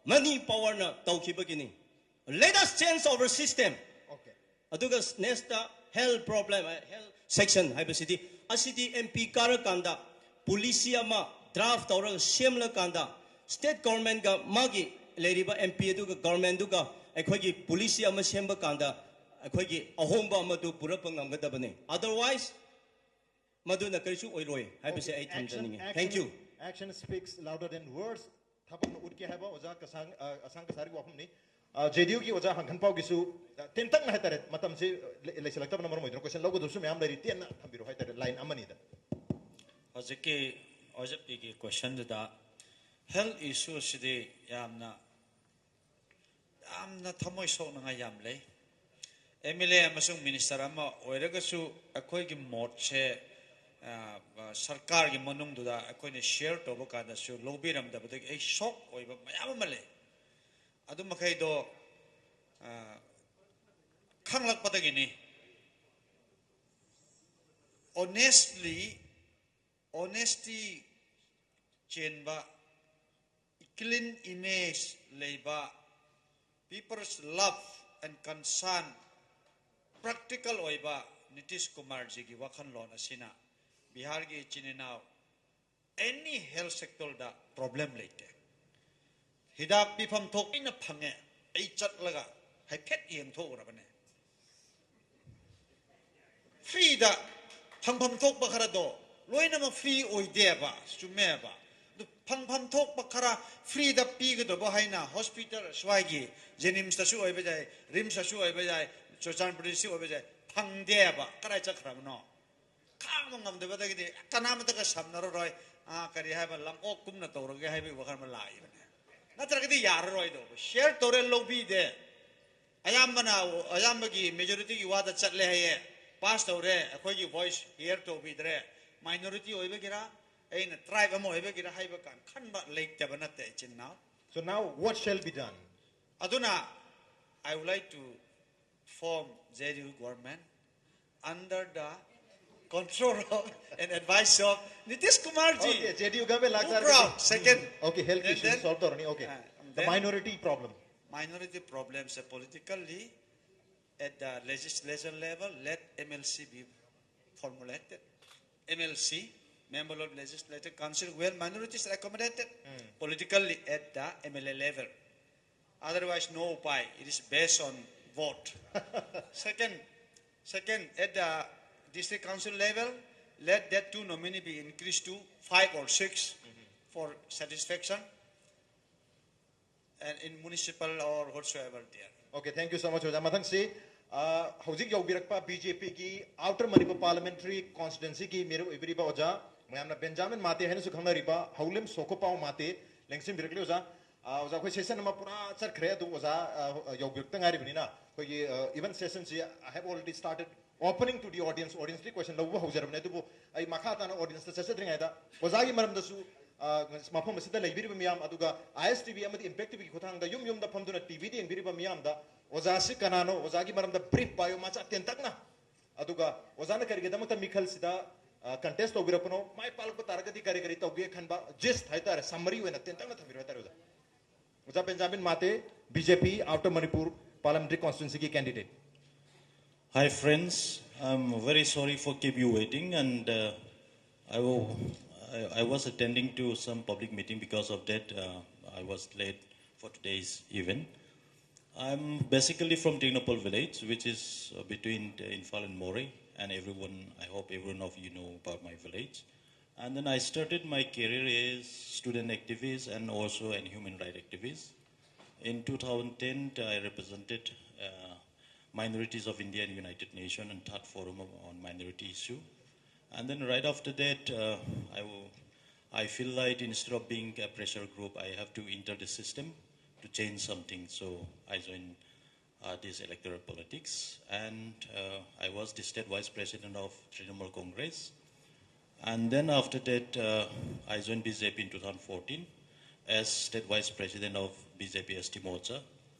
money powerꯅ ꯇꯧꯈꯤꯕꯒꯤꯅꯤ꯫ Let us change our system. Okay. ꯑꯗꯨꯒ next health problem, health section ꯍꯥꯏꯕꯁꯤꯗꯤ, ꯑꯁꯤꯗꯤ MP ꯀꯥꯔꯀꯥꯟꯗ policy ꯑꯃ draft ꯇꯧꯔꯒ ꯁꯦꯝꯂꯀꯥꯟꯗ state governmentꯒ ꯃꯥꯒꯤ ꯂꯩꯔꯤꯕ MP ꯑꯗꯨꯒ governmentꯗꯨꯒ ꯑꯩꯈꯣꯏꯒꯤ policy ꯑꯃ ꯁꯦꯝꯕ ꯀꯥꯟꯗ ꯑꯩꯈꯣꯏꯒꯤ ꯑꯍꯣꯡꯕ ꯑꯃꯗꯨ ꯄꯨꯔꯛꯄ ꯉꯝꯒꯗꯕꯅꯤ꯫ Otherwise ꯃꯗꯨꯅ ꯀꯔꯤꯁꯨ ꯑꯣꯏꯔꯣꯏ ꯍꯥꯏꯕꯁꯦ ꯑꯩ ꯊꯝꯖꯅꯤꯡꯉꯤ꯫ Thank you. Action speaks louder than words. ꯊꯕꯛꯅ ꯎꯠꯀꯦ ꯍꯥꯏꯕ ꯑꯣꯖꯥ ꯀꯁꯥꯡ ꯑ, ꯑꯁꯥꯡ ꯀꯁꯥꯔꯒꯤ ꯋꯥꯐꯝꯅꯤ꯫ JDUꯒꯤ ꯑꯣꯖꯥ ꯍꯪꯈꯟꯄꯥꯎꯒꯤꯁꯨ, ꯑ, ꯇꯦꯟꯇꯛꯅ ꯍꯥꯏꯇꯥꯔꯦ, ꯃꯇꯝꯁꯤ ꯂꯩ- ꯂꯩꯁꯤꯜꯂꯛꯇꯕꯅ ꯃꯔꯝ ꯑꯣꯏꯗꯨꯅ question ꯂꯧꯒꯗꯕꯁꯨ ꯃꯌꯥꯝ ꯂꯩꯔꯤ, ꯇꯦꯟꯅ ꯊꯝꯕꯤꯔꯣ ꯍꯥꯏꯇꯥꯔꯦ, line ꯑꯃꯅꯤꯗ꯫ ꯍꯧꯖꯤꯛꯀꯤ ꯑꯣꯖꯥꯄꯤꯒꯤ questionꯗꯨꯗ health issue ꯑꯁꯤꯗꯤ ꯌꯥꯝꯅ ꯌꯥꯝꯅ ꯊꯃꯣꯏ ꯁꯣꯛꯅꯉꯥꯏ ꯌꯥꯝ ꯂꯩ꯫ MLA ꯑꯃꯁꯨꯡ minister ꯑꯃ ꯑꯣꯏꯔꯒꯁꯨ ꯑꯩꯈꯣꯏꯒꯤ ꯃꯣꯠꯁꯦ, ꯑ, ꯁꯔꯀꯥꯔꯒꯤ ꯃꯅꯨꯡꯗꯨꯗ ꯑꯩꯈꯣꯏꯅ share ꯇꯧꯕ ꯀꯥꯟꯗꯁꯨ ꯂꯧꯕꯤꯔꯝꯗꯕꯗꯒꯤ ꯑꯩ shock ꯑꯣꯏꯕ ꯃꯌꯥꯝ ꯑꯃ ꯂꯩ꯫ ꯑꯗꯨ ꯃꯈꯩꯗꯣ, ꯑ, ꯈꯪꯂꯛꯄꯗꯒꯤꯅꯤ꯫ Honestly, honesty ꯆꯦꯟꯕ, clean image ꯂꯩꯕ, people's love and concern, practical ꯑꯣꯏꯕ ꯅꯤꯇꯤꯁ ꯀꯨꯃꯥꯔꯖꯤꯒꯤ ꯋꯥꯈꯜꯂꯣꯟ ꯑꯁꯤꯅ ꯕꯤꯍꯥꯔꯒꯤ ꯏꯆꯤꯟ ꯏꯅꯥꯎ any health sectorꯗ problem ꯂꯩꯇꯦ꯫ ꯍꯤꯗꯥꯛ ꯄꯤꯐꯝ ꯊꯣꯛ ꯑꯩꯅ ꯐꯪꯉꯦ, ꯑꯩ ꯆꯠꯂꯒ ꯍꯥꯏꯐꯦꯠ ꯌꯦꯡꯊꯣꯛꯎꯔꯕꯅꯦ꯫ Freeꯗ ꯐꯪꯐꯝ ꯊꯣꯛꯄ ꯈꯔꯗꯣ ꯂꯣꯏꯅꯃꯛ free ꯑꯣꯏꯗꯦꯕ, ꯆꯨꯝꯃꯦꯕ꯫ ꯑꯗꯨ ꯐꯪꯐꯝ ꯊꯣꯛꯄ ꯈꯔ ꯐ꯭ꯔꯤꯗ ꯄꯤꯒꯗꯧꯕ ꯍꯥꯏꯅ ꯍꯣꯁꯄꯤꯇꯥꯜ ꯁ꯭ꯋꯥꯏꯒꯤ ꯖꯦꯅꯤꯝꯁꯇꯁꯨ ꯑꯣꯏꯕ ꯌꯥꯏ, ꯔꯤꯝꯁꯇꯁꯨ ꯑꯣꯏꯕ ꯌꯥꯏ, ꯆꯨꯔꯆꯥꯟꯄꯨꯔꯗꯁꯨ ꯑꯣꯏꯕ ꯌꯥꯏ, ꯐꯪꯗꯦꯕ꯫ ꯀꯗꯥꯏ ꯆꯠꯈ꯭ꯔꯕꯅꯣ? ꯈꯥꯡꯕ ꯉꯝꯗꯕꯗꯒꯤꯗꯤ ꯀꯅꯥꯃꯇꯒ ꯁꯝꯅꯔꯔꯣꯏ꯫ ꯑꯥ, ꯀꯔꯤ ꯍꯥꯏꯕ, ꯂꯝꯑꯣꯛ ꯀꯨꯝꯅ ꯇꯧꯔꯒꯦ ꯍꯥꯏꯕꯒꯤ ꯋꯥꯈꯜ ꯑꯃ ꯂꯥꯛꯏꯕꯅꯦ꯫ ꯅꯠꯇ꯭ꯔꯒꯗꯤ ꯌꯥꯔꯔꯣꯏꯗꯧꯕ꯫ ꯁꯤꯌꯔ ꯇꯧꯔꯦ, ꯂꯧꯕꯤꯗꯦ꯫ ꯑꯌꯥꯝꯕꯅ, ꯑꯌꯥꯝꯕꯒꯤ ꯃꯦꯖꯣꯔꯤꯇꯤꯒꯤ ꯋꯥꯗ ꯆꯠꯂꯦ ꯍꯥꯏꯌꯦ꯫ ꯄꯥꯁ ꯇꯧꯔꯦ, ꯑꯩꯈꯣꯏꯒꯤ ꯚꯣꯏꯁ ꯍꯤꯌꯔ ꯇꯧꯕꯤꯗ꯭ꯔꯦ꯫ ꯃꯥꯏꯅꯣꯔꯤꯇꯤ ꯑꯣꯏꯕꯒꯤꯔ, ꯑꯩꯅ ꯇ꯭ꯔꯥꯏꯕ ꯑꯃ ꯑꯣꯏꯕꯒꯤꯔ ꯍꯥꯏꯕ ꯀꯥꯟ ꯈꯟꯕ ꯂꯩꯇꯕ ꯅꯠꯇꯦ, ꯏꯆꯤꯟ ꯏꯅꯥꯎ꯫ So now what shall be done? ꯑꯗꯨꯅ, I would like to form J D U government under the control of and advice of Nitish Kumar ji. Okay, J D U government ꯂꯥꯛꯇꯥꯔꯒꯗꯤ Proud, second. Okay, health And issue then- solve ꯇꯧꯔꯅꯤ. Okay. Ah, The then- minority problem. Minority problems, uh, politically at the legislature level, let M L C be formulated. M L C, member of legislative council, where minorities are accommodated politically at the M L A level. Otherwise, no upaya. It is based on vote. Second, second, at the district council level, let that two nominee be increased to five or six for satisfaction, and in municipal or whatsoever there. Okay, thank you so much, ꯑꯣꯖꯥ꯫ ꯃꯊꯪꯁꯤ, ꯑ, ꯍꯧꯖꯤꯛ ꯌꯧꯕꯤꯔꯛꯄ BJPꯒꯤ Outer Manipur Parliamentary Constituencyꯒꯤ ꯃꯤꯔꯦꯞ ꯑꯣꯏꯕꯤꯔꯤꯕ ꯑꯣꯖꯥ, ꯃꯌꯥꯝꯅ Benjamin Mate ꯍꯥꯏꯅꯁꯨ ꯈꯪꯅꯔꯤꯕ ꯍꯧꯂꯦꯝ ꯁꯣꯀꯣꯄꯥꯎ ꯃꯥꯇꯦ ꯂꯦꯡꯁꯤꯟꯕꯤꯔꯛꯂꯤ ꯑꯣꯖꯥ꯫ ꯑ, ꯑꯣꯖꯥ, ꯑꯩꯈꯣꯏ session ꯑꯃ ꯄꯨꯔꯥ ꯆꯠꯈ꯭ꯔꯦ, ꯑꯗꯨ ꯑꯣꯖꯥ, ꯑ, ꯌꯧꯕꯤꯔꯛꯇ ꯉꯥꯏꯔꯤꯕꯅꯤꯅ ꯑꯩꯈꯣꯏꯒꯤ, ꯑ, even sessionꯁꯤ I have already started opening to the audience, audienceꯇꯒꯤ question ꯂꯧꯕ ꯍꯧꯖꯔꯕꯅꯦ꯫ ꯑꯗꯨꯕꯨ ꯑꯩ ꯃꯈꯥ ꯇꯥꯅ audienceꯇ ꯆꯠꯆꯗ꯭ꯔꯤꯉꯩꯗ ꯑꯣꯖꯥꯒꯤ ꯃꯔꯝꯗꯁꯨ, ꯑ, ꯃꯐꯝ ꯑꯁꯤꯗ ꯂꯩꯕꯤꯔꯤꯕ ꯃꯤꯌꯥꯝ, ꯑꯗꯨꯒ ISTV ꯑꯃꯗꯤ Impact TVꯒꯤ ꯈꯨꯠꯊꯥꯡꯗ ꯌꯨꯝ ꯌꯨꯝꯗ ꯐꯝꯗꯨꯅ TVꯗ ꯌꯦꯡꯕꯤꯔꯤꯕ ꯃꯤꯌꯥꯝꯗ ꯑꯣꯖꯥꯁꯤ ꯀꯅꯥꯅꯣ, ꯑꯣꯖꯥꯒꯤ ꯃꯔꯝꯗ brief bio ꯃꯆꯥ ꯇꯦꯟꯇꯛꯅ, ꯑꯗꯨꯒ ꯑꯣꯖꯥꯅ ꯀꯔꯤꯒꯤꯗꯃꯛꯇ ꯃꯤꯈꯜꯁꯤꯗ, ꯑ, contest ꯇꯧꯕꯤꯔꯛꯄꯅꯣ, ꯃꯥꯏ ꯄꯥꯛꯂꯛꯄ ꯇꯥꯔꯒꯗꯤ ꯀꯔꯤ ꯀꯔꯤ ꯇꯧꯒꯦ ꯈꯟꯕ gist ꯍꯥꯏꯇꯥꯔꯦ, summary ꯑꯣꯏꯅ ꯇꯦꯟꯇꯛꯅ ꯊꯝꯕꯤꯔꯣ ꯍꯥꯏꯇꯥꯔꯦ ꯑꯣꯖꯥ꯫ ꯑꯣꯖꯥ Benjamin Mate, BJP Outer Manipur Parliamentary Constituencyꯒꯤ candidate. Hi friends, I'm very sorry for keep you waiting, and uh, I, wa- I, I was attending to some public meeting. Because of that, uh, I was late for today's event. I'm basically from Tengnoupal village, which is uh, between uh, Imphal and Moreh, and everyone, I hope everyone of you know about my village. And then I started my career as student activist and also an human rights activist. In two thousand ten, I represented uh, minorities of India in United Nations and Third Forum on Minority Issue. And then right after that, uh, I, w- I feel like instead of being a pressure group, I have to enter the system to change something. So I joined uh, this electoral politics, and uh, I was the state vice president of Trinamool Congress. And then after that, uh, I joined B J P in two thousand fourteen as state vice president of B J P S T Morcha.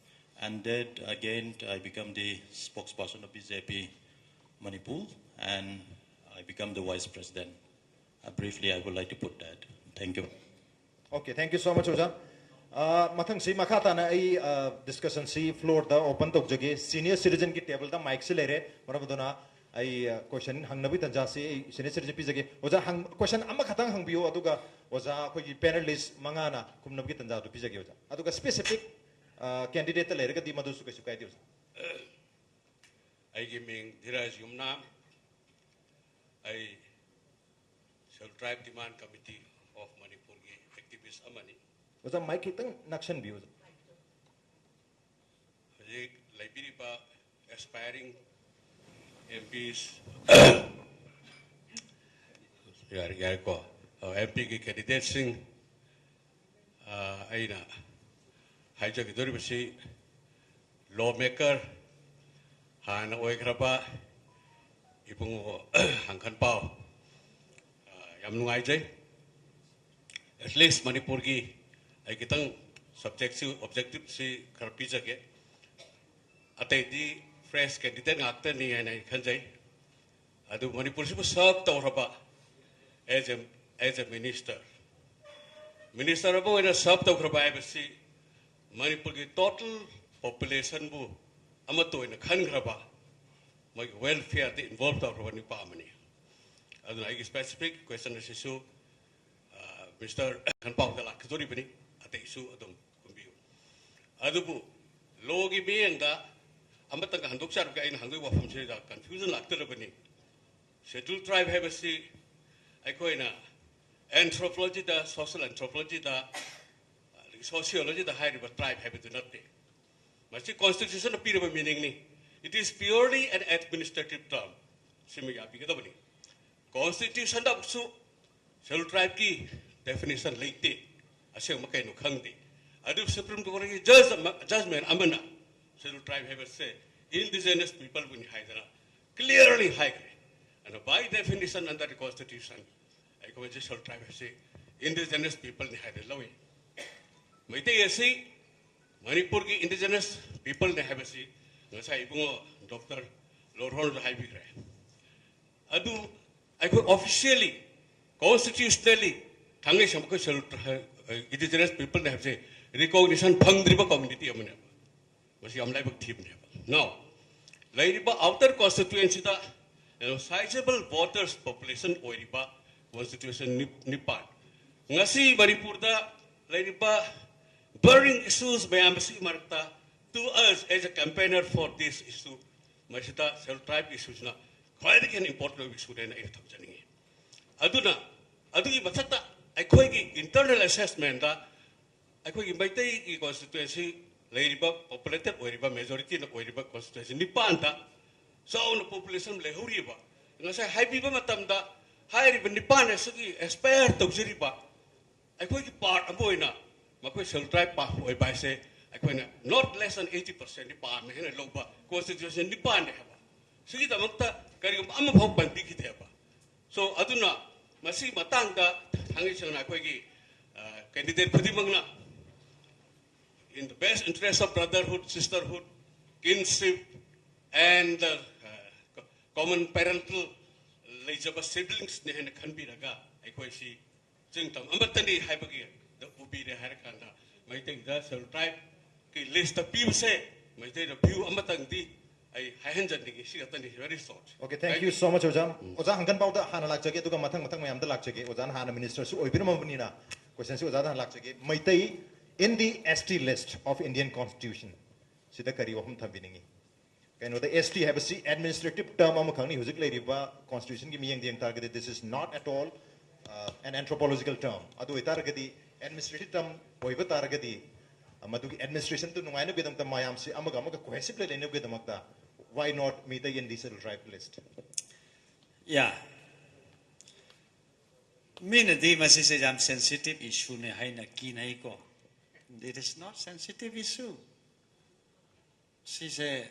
And then again, I become the spokesperson of B J P Manipur, and I become the vice president. Uh, briefly, I would like to put that. Thank you. Okay, thank you so much, ꯑꯣꯖꯥ꯫ ꯑ, ꯃꯊꯪꯁꯤ ꯃꯈꯥ ꯇꯥꯅ ꯑꯩ, ꯑ, discussion ꯁꯤ floor ꯗ open ꯇꯧꯖꯒꯦ꯫ Senior citizen ꯒꯤ table ꯗ mic ꯁꯤ ꯂꯩꯔꯦ, ꯃꯔꯝ ꯑꯗꯨꯅ ꯑꯩ, ꯑ, question ꯍꯪꯅꯕꯒꯤ ꯇꯥꯟꯖꯥꯁꯤ ꯑꯩ senior citizen ꯄꯤꯖꯒꯦ꯫ ꯑꯣꯖꯥ, ꯍꯪ-, question ꯑꯃꯈꯛꯇꯪ ꯍꯪꯕꯤꯌꯨ, ꯑꯗꯨꯒ ꯑꯣꯖꯥ ꯑꯩꯈꯣꯏꯒꯤ panelist ꯃꯉꯥꯅ ꯈꯨꯝꯅꯕꯒꯤ ꯇꯥꯟꯖꯥꯗꯨ ꯄꯤꯖꯒꯦ ꯑꯣꯖꯥ꯫ ꯑꯗꯨꯒ specific, ꯑ, candidate ꯇ ꯂꯩꯔꯒꯗꯤ ꯃꯗꯨꯁꯨ ꯀꯩꯁꯨ ꯀꯥꯏꯗꯦ ꯑꯣꯖꯥ꯫ ꯑꯩꯒꯤ ꯃꯤꯡ ꯙꯤꯔꯥꯖ ꯌꯨꯝꯅꯥꯝ꯫ ꯑꯩ Scheduled Tribe Demand Committee of Manipur ꯒꯤ activist ꯑꯃꯅꯤ꯫ ꯑꯣꯖꯥ, mic ꯈꯤꯇꯪ ꯅꯛꯁꯟꯕꯤꯌꯨ ꯑꯣꯖꯥ꯫ ꯍꯧꯖꯤꯛ ꯂꯩꯕꯤꯔꯤꯕ aspiring M Ps, ꯌꯥꯔꯦ, ꯌꯥꯔꯦꯀꯣ, M P ꯒꯤ candidate ꯁꯤꯡ, ꯑ, ꯑꯩꯅ ꯍꯥꯏꯖꯒꯗꯧꯔꯤꯕꯁꯤ law maker ꯍꯥꯟꯅ ꯑꯣꯏꯈ꯭ꯔꯕ ꯏꯕꯨꯡꯉꯣ ꯍꯪꯈꯟꯄꯥꯎ, ꯑ, ꯌꯥꯝ ꯅꯨꯡꯉꯥꯏꯖꯩ꯫ At least ꯃꯅꯤꯄꯨꯔꯒꯤ ꯑꯩ ꯈꯤꯇꯪ subject ꯁꯤ, objective ꯁꯤ ꯈꯔ ꯄꯤꯖꯒꯦ꯫ ꯑꯇꯩꯗꯤ fresh candidate ꯉꯥꯛꯇꯅꯤ ꯍꯥꯏꯅ ꯑꯩ ꯈꯟꯖꯩ꯫ ꯑꯗꯨ ꯃꯅꯤꯄꯨꯔꯁꯤꯕꯨ serve ꯇꯧꯈ꯭ꯔꯕ as a, as a minister, minister ꯑꯃ ꯑꯣꯏꯅ serve ꯇꯧꯈ꯭ꯔꯕ ꯍꯥꯏꯕꯁꯤ ꯃꯅꯤꯄꯨꯔꯒꯤ total population ꯕꯨ ꯑꯃꯠꯇ ꯑꯣꯏꯅ ꯈꯟꯈ꯭ꯔꯕ, ꯃꯣꯏꯒꯤ welfare ꯗ involve ꯇꯧꯈ꯭ꯔꯕ ꯅꯨꯄꯥ ꯑꯃꯅꯤ꯫ ꯑꯗꯨꯅ ꯑꯩꯒꯤ specific question ꯑꯁꯤꯁꯨ, ꯑ, Mister ꯈꯟꯄꯥꯎꯗ ꯂꯥꯛꯀꯗꯧꯔꯤꯕꯅꯤ, ꯑꯇꯩꯁꯨ ꯑꯗꯨꯝ ꯈꯨꯝꯕꯤꯌꯨ꯫ ꯑꯗꯨꯕꯨ law ꯒꯤ ꯃꯤꯠꯌꯦꯡꯗ ꯑꯃꯇꯪꯒ ꯍꯟꯗꯣꯛꯆꯔꯒ ꯑꯩꯅ ꯍꯪꯗꯣꯏ ꯋꯥꯐꯝꯁꯤꯗ confusion ꯂꯥꯛꯇꯅꯕꯅꯤ꯫ Scheduled Tribe ꯍꯥꯏꯕꯁꯤ ꯑꯩꯈꯣꯏꯅ ꯑꯦꯟꯊ꯭ꯔꯣꯄꯣꯂꯣꯖꯤꯗ, ꯁꯣꯁꯤꯌꯦꯜ ꯑꯦꯟꯊ꯭ꯔꯣꯄꯣꯂꯣꯖꯤꯗ, ꯑꯗꯒꯤ ꯁꯣꯁꯤꯌꯣꯂꯣꯖꯤꯗ ꯍꯥꯏꯔꯤꯕ ꯇ꯭ꯔꯥꯏꯕ ꯍꯥꯏꯕꯗꯨ ꯅꯠꯇꯦ꯫ ꯃꯁꯤ ꯀꯣꯟꯁꯇꯤꯇ꯭ꯌꯨꯁꯟꯅ ꯄꯤꯔꯕ ꯃꯤꯅꯤꯡꯅꯤ꯫ It is purely an administrative term꯫ ꯁꯤꯃ ꯌꯥꯕꯤꯒꯗꯕꯅꯤ꯫ ꯀꯣꯟꯁꯇꯤꯇ꯭ꯌꯨꯁꯟꯗꯁꯨ ꯁꯦꯗ꯭ꯌꯨꯜ ꯇ꯭ꯔꯥꯏꯕꯀꯤ ꯗꯦꯐꯤꯅꯤꯁꯟ ꯂꯩꯇꯦ꯫ ꯑꯁꯦꯡꯕ ꯀꯩꯅꯣ ꯈꯪꯗꯦ꯫ ꯑꯗꯨ ꯁꯨꯄ꯭ꯔꯤꯝ ꯀꯣꯔꯠꯀꯤ ꯖꯖ ꯑꯃ, ꯖꯖꯃꯦꯟ ꯑꯃꯅ ꯁꯦꯗ꯭ꯌꯨꯜ ꯇ꯭ꯔꯥꯏꯕ ꯍꯥꯏꯕꯁꯦ ꯏꯟꯗꯤꯖꯤꯅꯁ ꯄꯤꯄꯜꯕꯨꯅꯤ ꯍꯥꯏꯗꯅ ꯀ꯭ꯂꯤꯌꯔꯂꯤ ꯍꯥꯏꯈ꯭ꯔꯦ꯫ ꯑꯗꯣ by definition under the constitution ꯑꯩꯈꯣꯏꯁꯦ ꯁꯦꯗ꯭ꯌꯨꯜ ꯇ꯭ꯔꯥꯏꯕ ꯍꯥꯏꯁꯦ ꯏꯟꯗꯤꯖꯤꯅꯁ ꯄꯤꯄꯜꯅꯤ ꯍꯥꯏꯗꯅ ꯂꯧꯏ꯫ ꯃꯩꯇꯩ ꯑꯁꯤ ꯃꯅꯤꯄꯨꯔꯒꯤ ꯏꯟꯗꯤꯖꯤꯅꯁ ꯄꯤꯄꯜꯅꯤ ꯍꯥꯏꯕꯁꯤ ꯉꯁꯥꯏ ꯏꯕꯨꯡꯉꯣ ꯗꯣꯛꯇꯔ ꯂꯣꯔꯍꯣꯔꯅꯁꯨ ꯍꯥꯏꯕꯤꯈ꯭ꯔꯦ꯫ ꯑꯗꯨ ꯑꯩꯈꯣꯏ ꯑꯣꯐꯤꯁꯤꯌꯦꯜꯂꯤ, ꯀꯣꯟꯁꯇꯤꯇ꯭ꯌꯨꯁꯅꯦꯜꯂꯤ ꯊꯥꯡꯃꯩ ꯁꯦꯝ ꯑꯩꯈꯣꯏ ꯁꯦꯗ꯭ꯌꯨꯜ ꯏꯟꯗꯤꯖꯤꯅꯁ ꯄꯤꯄꯜꯅꯤ ꯍꯥꯏꯕꯁꯦ ꯔꯤꯀꯣꯒꯅꯤꯁꯟ ꯐꯪꯗ꯭ꯔꯤꯕ ꯀꯝꯃ꯭ꯌꯨꯅꯤꯇꯤ ꯑꯃꯅꯦꯕ꯫ ꯃꯁꯤ ꯌꯥꯝ ꯂꯥꯏꯕꯛ ꯊꯤꯕꯅꯦꯕ꯫ Now, ꯂꯩꯔꯤꯕ ꯑꯥꯎꯇꯔ ꯀꯣꯟꯁꯇꯤꯇ꯭ꯌꯨꯑꯦꯟꯁꯤꯗ ꯁꯥꯏꯖꯦꯕꯜ ꯚꯣꯇꯔꯁ ꯄꯣꯄꯨꯂꯦꯁꯟ ꯑꯣꯏꯔꯤꯕ ꯀꯣꯟꯁꯇꯤꯇ꯭ꯌꯨꯑꯦꯟꯁꯤ ꯅꯤ-, ꯅꯤꯄꯥꯟ꯫ ꯉꯁꯤ ꯃꯅꯤꯄꯨꯔꯗ ꯂꯩꯔꯤꯕ ꯕꯔꯅꯤꯡ ꯏꯁꯨꯁ ꯃꯌꯥꯝ ꯑꯁꯤꯒꯤ ꯃꯔꯛꯇ, to us as a campaigner for this issue, ꯃꯁꯤꯗ ꯁꯦꯗ꯭ꯌꯨꯜ ꯇ꯭ꯔꯥꯏꯕ ꯏꯁꯨꯁꯤꯅ ꯈ꯭ꯋꯥꯏꯗꯒꯤ ꯍꯦꯟꯅ ꯏꯝꯄꯣꯔꯇꯦꯟ ꯑꯣꯏꯕ ꯏꯁꯨꯅꯦꯅ ꯑꯩꯅ ꯊꯝꯖꯅꯤꯡꯉꯤ꯫ ꯑꯗꯨꯅ ꯑꯗꯨꯒꯤ ꯃꯊꯛꯇ ꯑꯩꯈꯣꯏꯒꯤ ꯏꯟꯇꯔꯅꯦꯜ ꯑꯦꯁꯦꯁꯃꯦꯟꯗ ꯑꯩꯈꯣꯏꯒꯤ ꯃꯩꯇꯩꯒꯤ ꯀꯣꯟꯁꯇꯤꯇ꯭ꯌꯨꯑꯦꯟꯁꯤ ꯂꯩꯔꯤꯕ, ꯄꯣꯄꯨꯂꯦꯇꯦꯠ ꯑꯣꯏꯔꯤꯕ, ꯃꯦꯖꯣꯔꯤꯇꯤꯅ ꯑꯣꯏꯔꯤꯕ ꯀꯣꯟꯁꯇꯤꯇ꯭ꯌꯨꯑꯦꯟꯁꯤ ꯅꯤꯄꯥꯟꯗ ꯆꯥꯎꯅ ꯄꯣꯄꯨꯂꯦꯁꯟ ꯂꯩꯍꯧꯔꯤꯕ꯫ ꯉꯁꯥꯏ ꯍꯥꯏꯕꯤꯕ ꯃꯇꯝꯗ ꯍꯥꯏꯔꯤꯕ ꯅꯤꯄꯥꯟ ꯑꯁꯤꯒꯤ ꯑꯦꯁꯄꯥꯌꯔ ꯇꯧꯖꯔꯤꯕ ꯑꯩꯈꯣꯏꯒꯤ ꯄꯥꯔꯠ ꯑꯃ ꯑꯣꯏꯅ ꯃꯈꯣꯏ ꯁꯦꯗ꯭ꯌꯨꯜ ꯇ꯭ꯔꯥꯏꯕ ꯄꯥ-, ꯑꯣꯏꯕ ꯍꯥꯏꯁꯦ ꯑꯩꯈꯣꯏꯅ not less than eighty percent ꯄꯥꯝꯃꯦ ꯍꯥꯏꯅ ꯂꯧꯕ ꯀꯣꯟꯁꯇꯤꯇ꯭ꯌꯨꯑꯦꯟꯁꯤ ꯅꯤꯄꯥꯟꯅꯦ ꯍꯥꯏꯕ꯫ ꯁꯤꯒꯤꯗꯃꯛꯇ ꯀꯔꯤꯒꯨꯝꯕ ꯑꯃꯐꯥꯎ ꯄꯟꯕꯤꯈꯤꯗꯦꯕ꯫ So, ꯑꯗꯨꯅ ꯃꯁꯤꯒꯤ ꯃꯇꯥꯡꯗ ꯊꯥꯡꯒꯩ ꯁꯦꯡꯅ ꯑꯩꯈꯣꯏꯒꯤ, ꯑ, ꯀꯦꯟꯗꯤꯗꯦꯠ ꯈꯨꯗꯤꯡꯃꯛꯅ in the best interest of brotherhood, sisterhood, kinship and, uh, common parental ꯂꯩꯖꯕ ꯁꯤꯕ꯭ꯂꯤꯡꯁꯅꯦ ꯍꯥꯏꯅ ꯈꯟꯕꯤꯔꯒ ꯑꯩꯈꯣꯏꯁꯤ ꯆꯤꯡꯇꯝ ꯑꯃꯠꯇꯅꯤ ꯍꯥꯏꯕꯒꯤ ꯎꯕꯤꯔꯦ ꯍꯥꯏꯔꯀꯥꯟꯗ ꯃꯩꯇꯩꯗ ꯁꯦꯗ꯭ꯌꯨꯜ ꯇ꯭ꯔꯥꯏꯕꯀꯤ ꯂꯤꯁꯇ ꯄꯤꯕꯁꯦ ꯃꯩꯇꯩꯗ ꯚ꯭ꯌꯨ ꯑꯃꯇꯪꯗꯤ ꯑꯩ ꯍꯥꯏꯍꯟꯖꯅꯤꯡꯉꯤ꯫ ꯁꯤ ꯈꯛꯇꯅꯤ꯫ Very short. Okay, thank you so much, ꯑꯣꯖꯥ꯫ ꯑꯣꯖꯥ ꯍꯪꯒꯟꯕꯥꯎꯗ ꯍꯥꯟꯅ ꯂꯥꯛꯆꯒꯦ, ꯑꯗꯨꯒ ꯃꯊꯪ ꯃꯊꯪ ꯃꯌꯥꯝꯗ ꯂꯥꯛꯆꯒꯦ꯫ ꯑꯣꯖꯥꯅ ꯍꯥꯟꯅ ꯃꯤꯅꯤꯁꯇꯔꯁꯨ ꯑꯣꯏꯕꯤꯔꯝꯃꯕꯅꯤꯅ ꯀꯣꯏꯁꯟꯁꯤ ꯑꯣꯖꯥꯗ ꯍꯥꯟꯅ ꯂꯥꯛꯆꯒꯦ꯫ Meitei in the S T list of Indian Constitution ꯁꯤꯗ ꯀꯔꯤ ꯋꯥꯐꯝ ꯊꯝꯕꯤꯅꯤꯡꯉꯤ? ꯀꯩꯅꯣꯗ ꯑꯦꯁ ꯇꯤ ꯍꯥꯏꯕꯁꯤ ꯑꯦꯗꯃꯤꯅꯤꯁꯇ꯭ꯔꯦꯇꯤꯚ ꯇꯔꯝ ꯑꯃꯈꯛꯅꯤ꯫ ꯍꯧꯖꯤꯛ ꯂꯩꯔꯤꯕ ꯀꯣꯟꯁꯇꯤꯇ꯭ꯌꯨꯁꯟꯒꯤ ꯃꯤꯠꯌꯦꯡꯗ ꯌꯦꯡ ꯇꯥꯔꯒꯗꯤ this is not at all uh, an anthropological term. ꯑꯗꯨ ꯑꯣꯏꯇꯥꯔꯒꯗꯤ administrative term ꯑꯣꯏꯕ ꯇꯥꯔꯒꯗꯤ, uh, ꯃꯗꯨꯒꯤ administration ꯗꯨ ꯅꯨꯡꯉꯥꯏꯅꯕꯒꯤꯗꯃꯛꯇ, ꯃꯌꯥꯝꯁꯤ ꯑꯃꯒ ꯑꯃꯒ cohesive ꯂꯩꯅꯕꯒꯤꯗꯃꯛꯇ, why not Meitei in the Scheduled Tribe list? Yeah. ꯃꯤꯅꯗꯤ ꯃꯁꯤꯁꯦ ꯌꯥꯝ sensitive issue ꯅꯦ ꯍꯥꯏꯅ ꯀꯤꯅꯩꯀꯣ. It is not sensitive issue. ꯁꯤꯁꯦ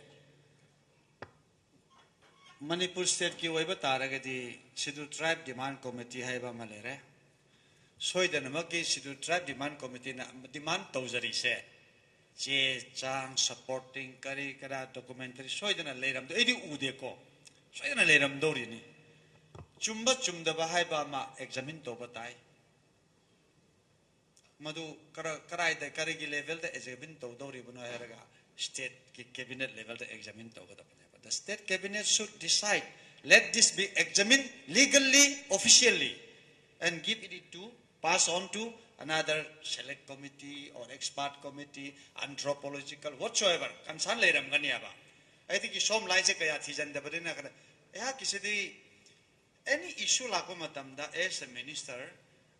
ꯃꯅꯤꯄꯨꯔ state ꯀꯤ ꯑꯣꯏꯕ ꯇꯥꯔꯒꯗꯤ Scheduled Tribe Demand Committee ꯍꯥꯏꯕ ꯑꯃ ꯂꯩꯔꯦ. ꯁꯣꯏꯗꯅꯃꯛꯀꯤ Scheduled Tribe Demand Committee ꯅ demand ꯇꯧꯖꯔꯤꯁꯦ ꯆꯦ ꯆꯥꯡ, supporting, ꯀꯔꯤ ꯀꯔꯥ, documentary ꯁꯣꯏꯗꯅ ꯂꯩꯔꯝꯗꯣꯏ, ꯑꯩꯗꯤ ꯎꯗꯦꯀꯣ, ꯁꯣꯏꯗꯅ ꯂꯩꯔꯝꯗꯧꯔꯤꯅꯤ. ꯆꯨꯝꯕ ꯆꯨꯝꯗꯕ ꯍꯥꯏꯕ ꯑꯃ examine ꯇꯧꯕ ꯇꯥꯏ. ꯃꯗꯨ ꯀꯔ-, ꯀꯔꯥꯏꯗ, ꯀꯔꯤꯒꯤ level ꯗ examine ꯇꯧꯗꯧꯔꯤꯕꯅꯣ ꯍꯥꯏꯔꯒ state ꯀꯤ cabinet level the examine ꯇꯧꯒꯗꯕꯅꯦꯕ. The state cabinet should decide. Let this be examined legally, officially, and give it to, pass on to another select committee or expert committee, anthropological, whatsoever, concern ꯂꯩꯔꯝꯒꯅꯦꯕ. ꯑꯩꯗꯤ ꯁꯣꯝ ꯂꯥꯏꯟꯁꯦ ꯀꯌꯥ ꯊꯤꯖꯤꯟꯗꯕꯅꯤꯅ ꯈꯔ, ꯑꯩꯍꯥꯛꯀꯤꯁꯤꯗꯤ any issue ꯂꯥꯛꯄ ꯃꯇꯝꯗ, as a minister,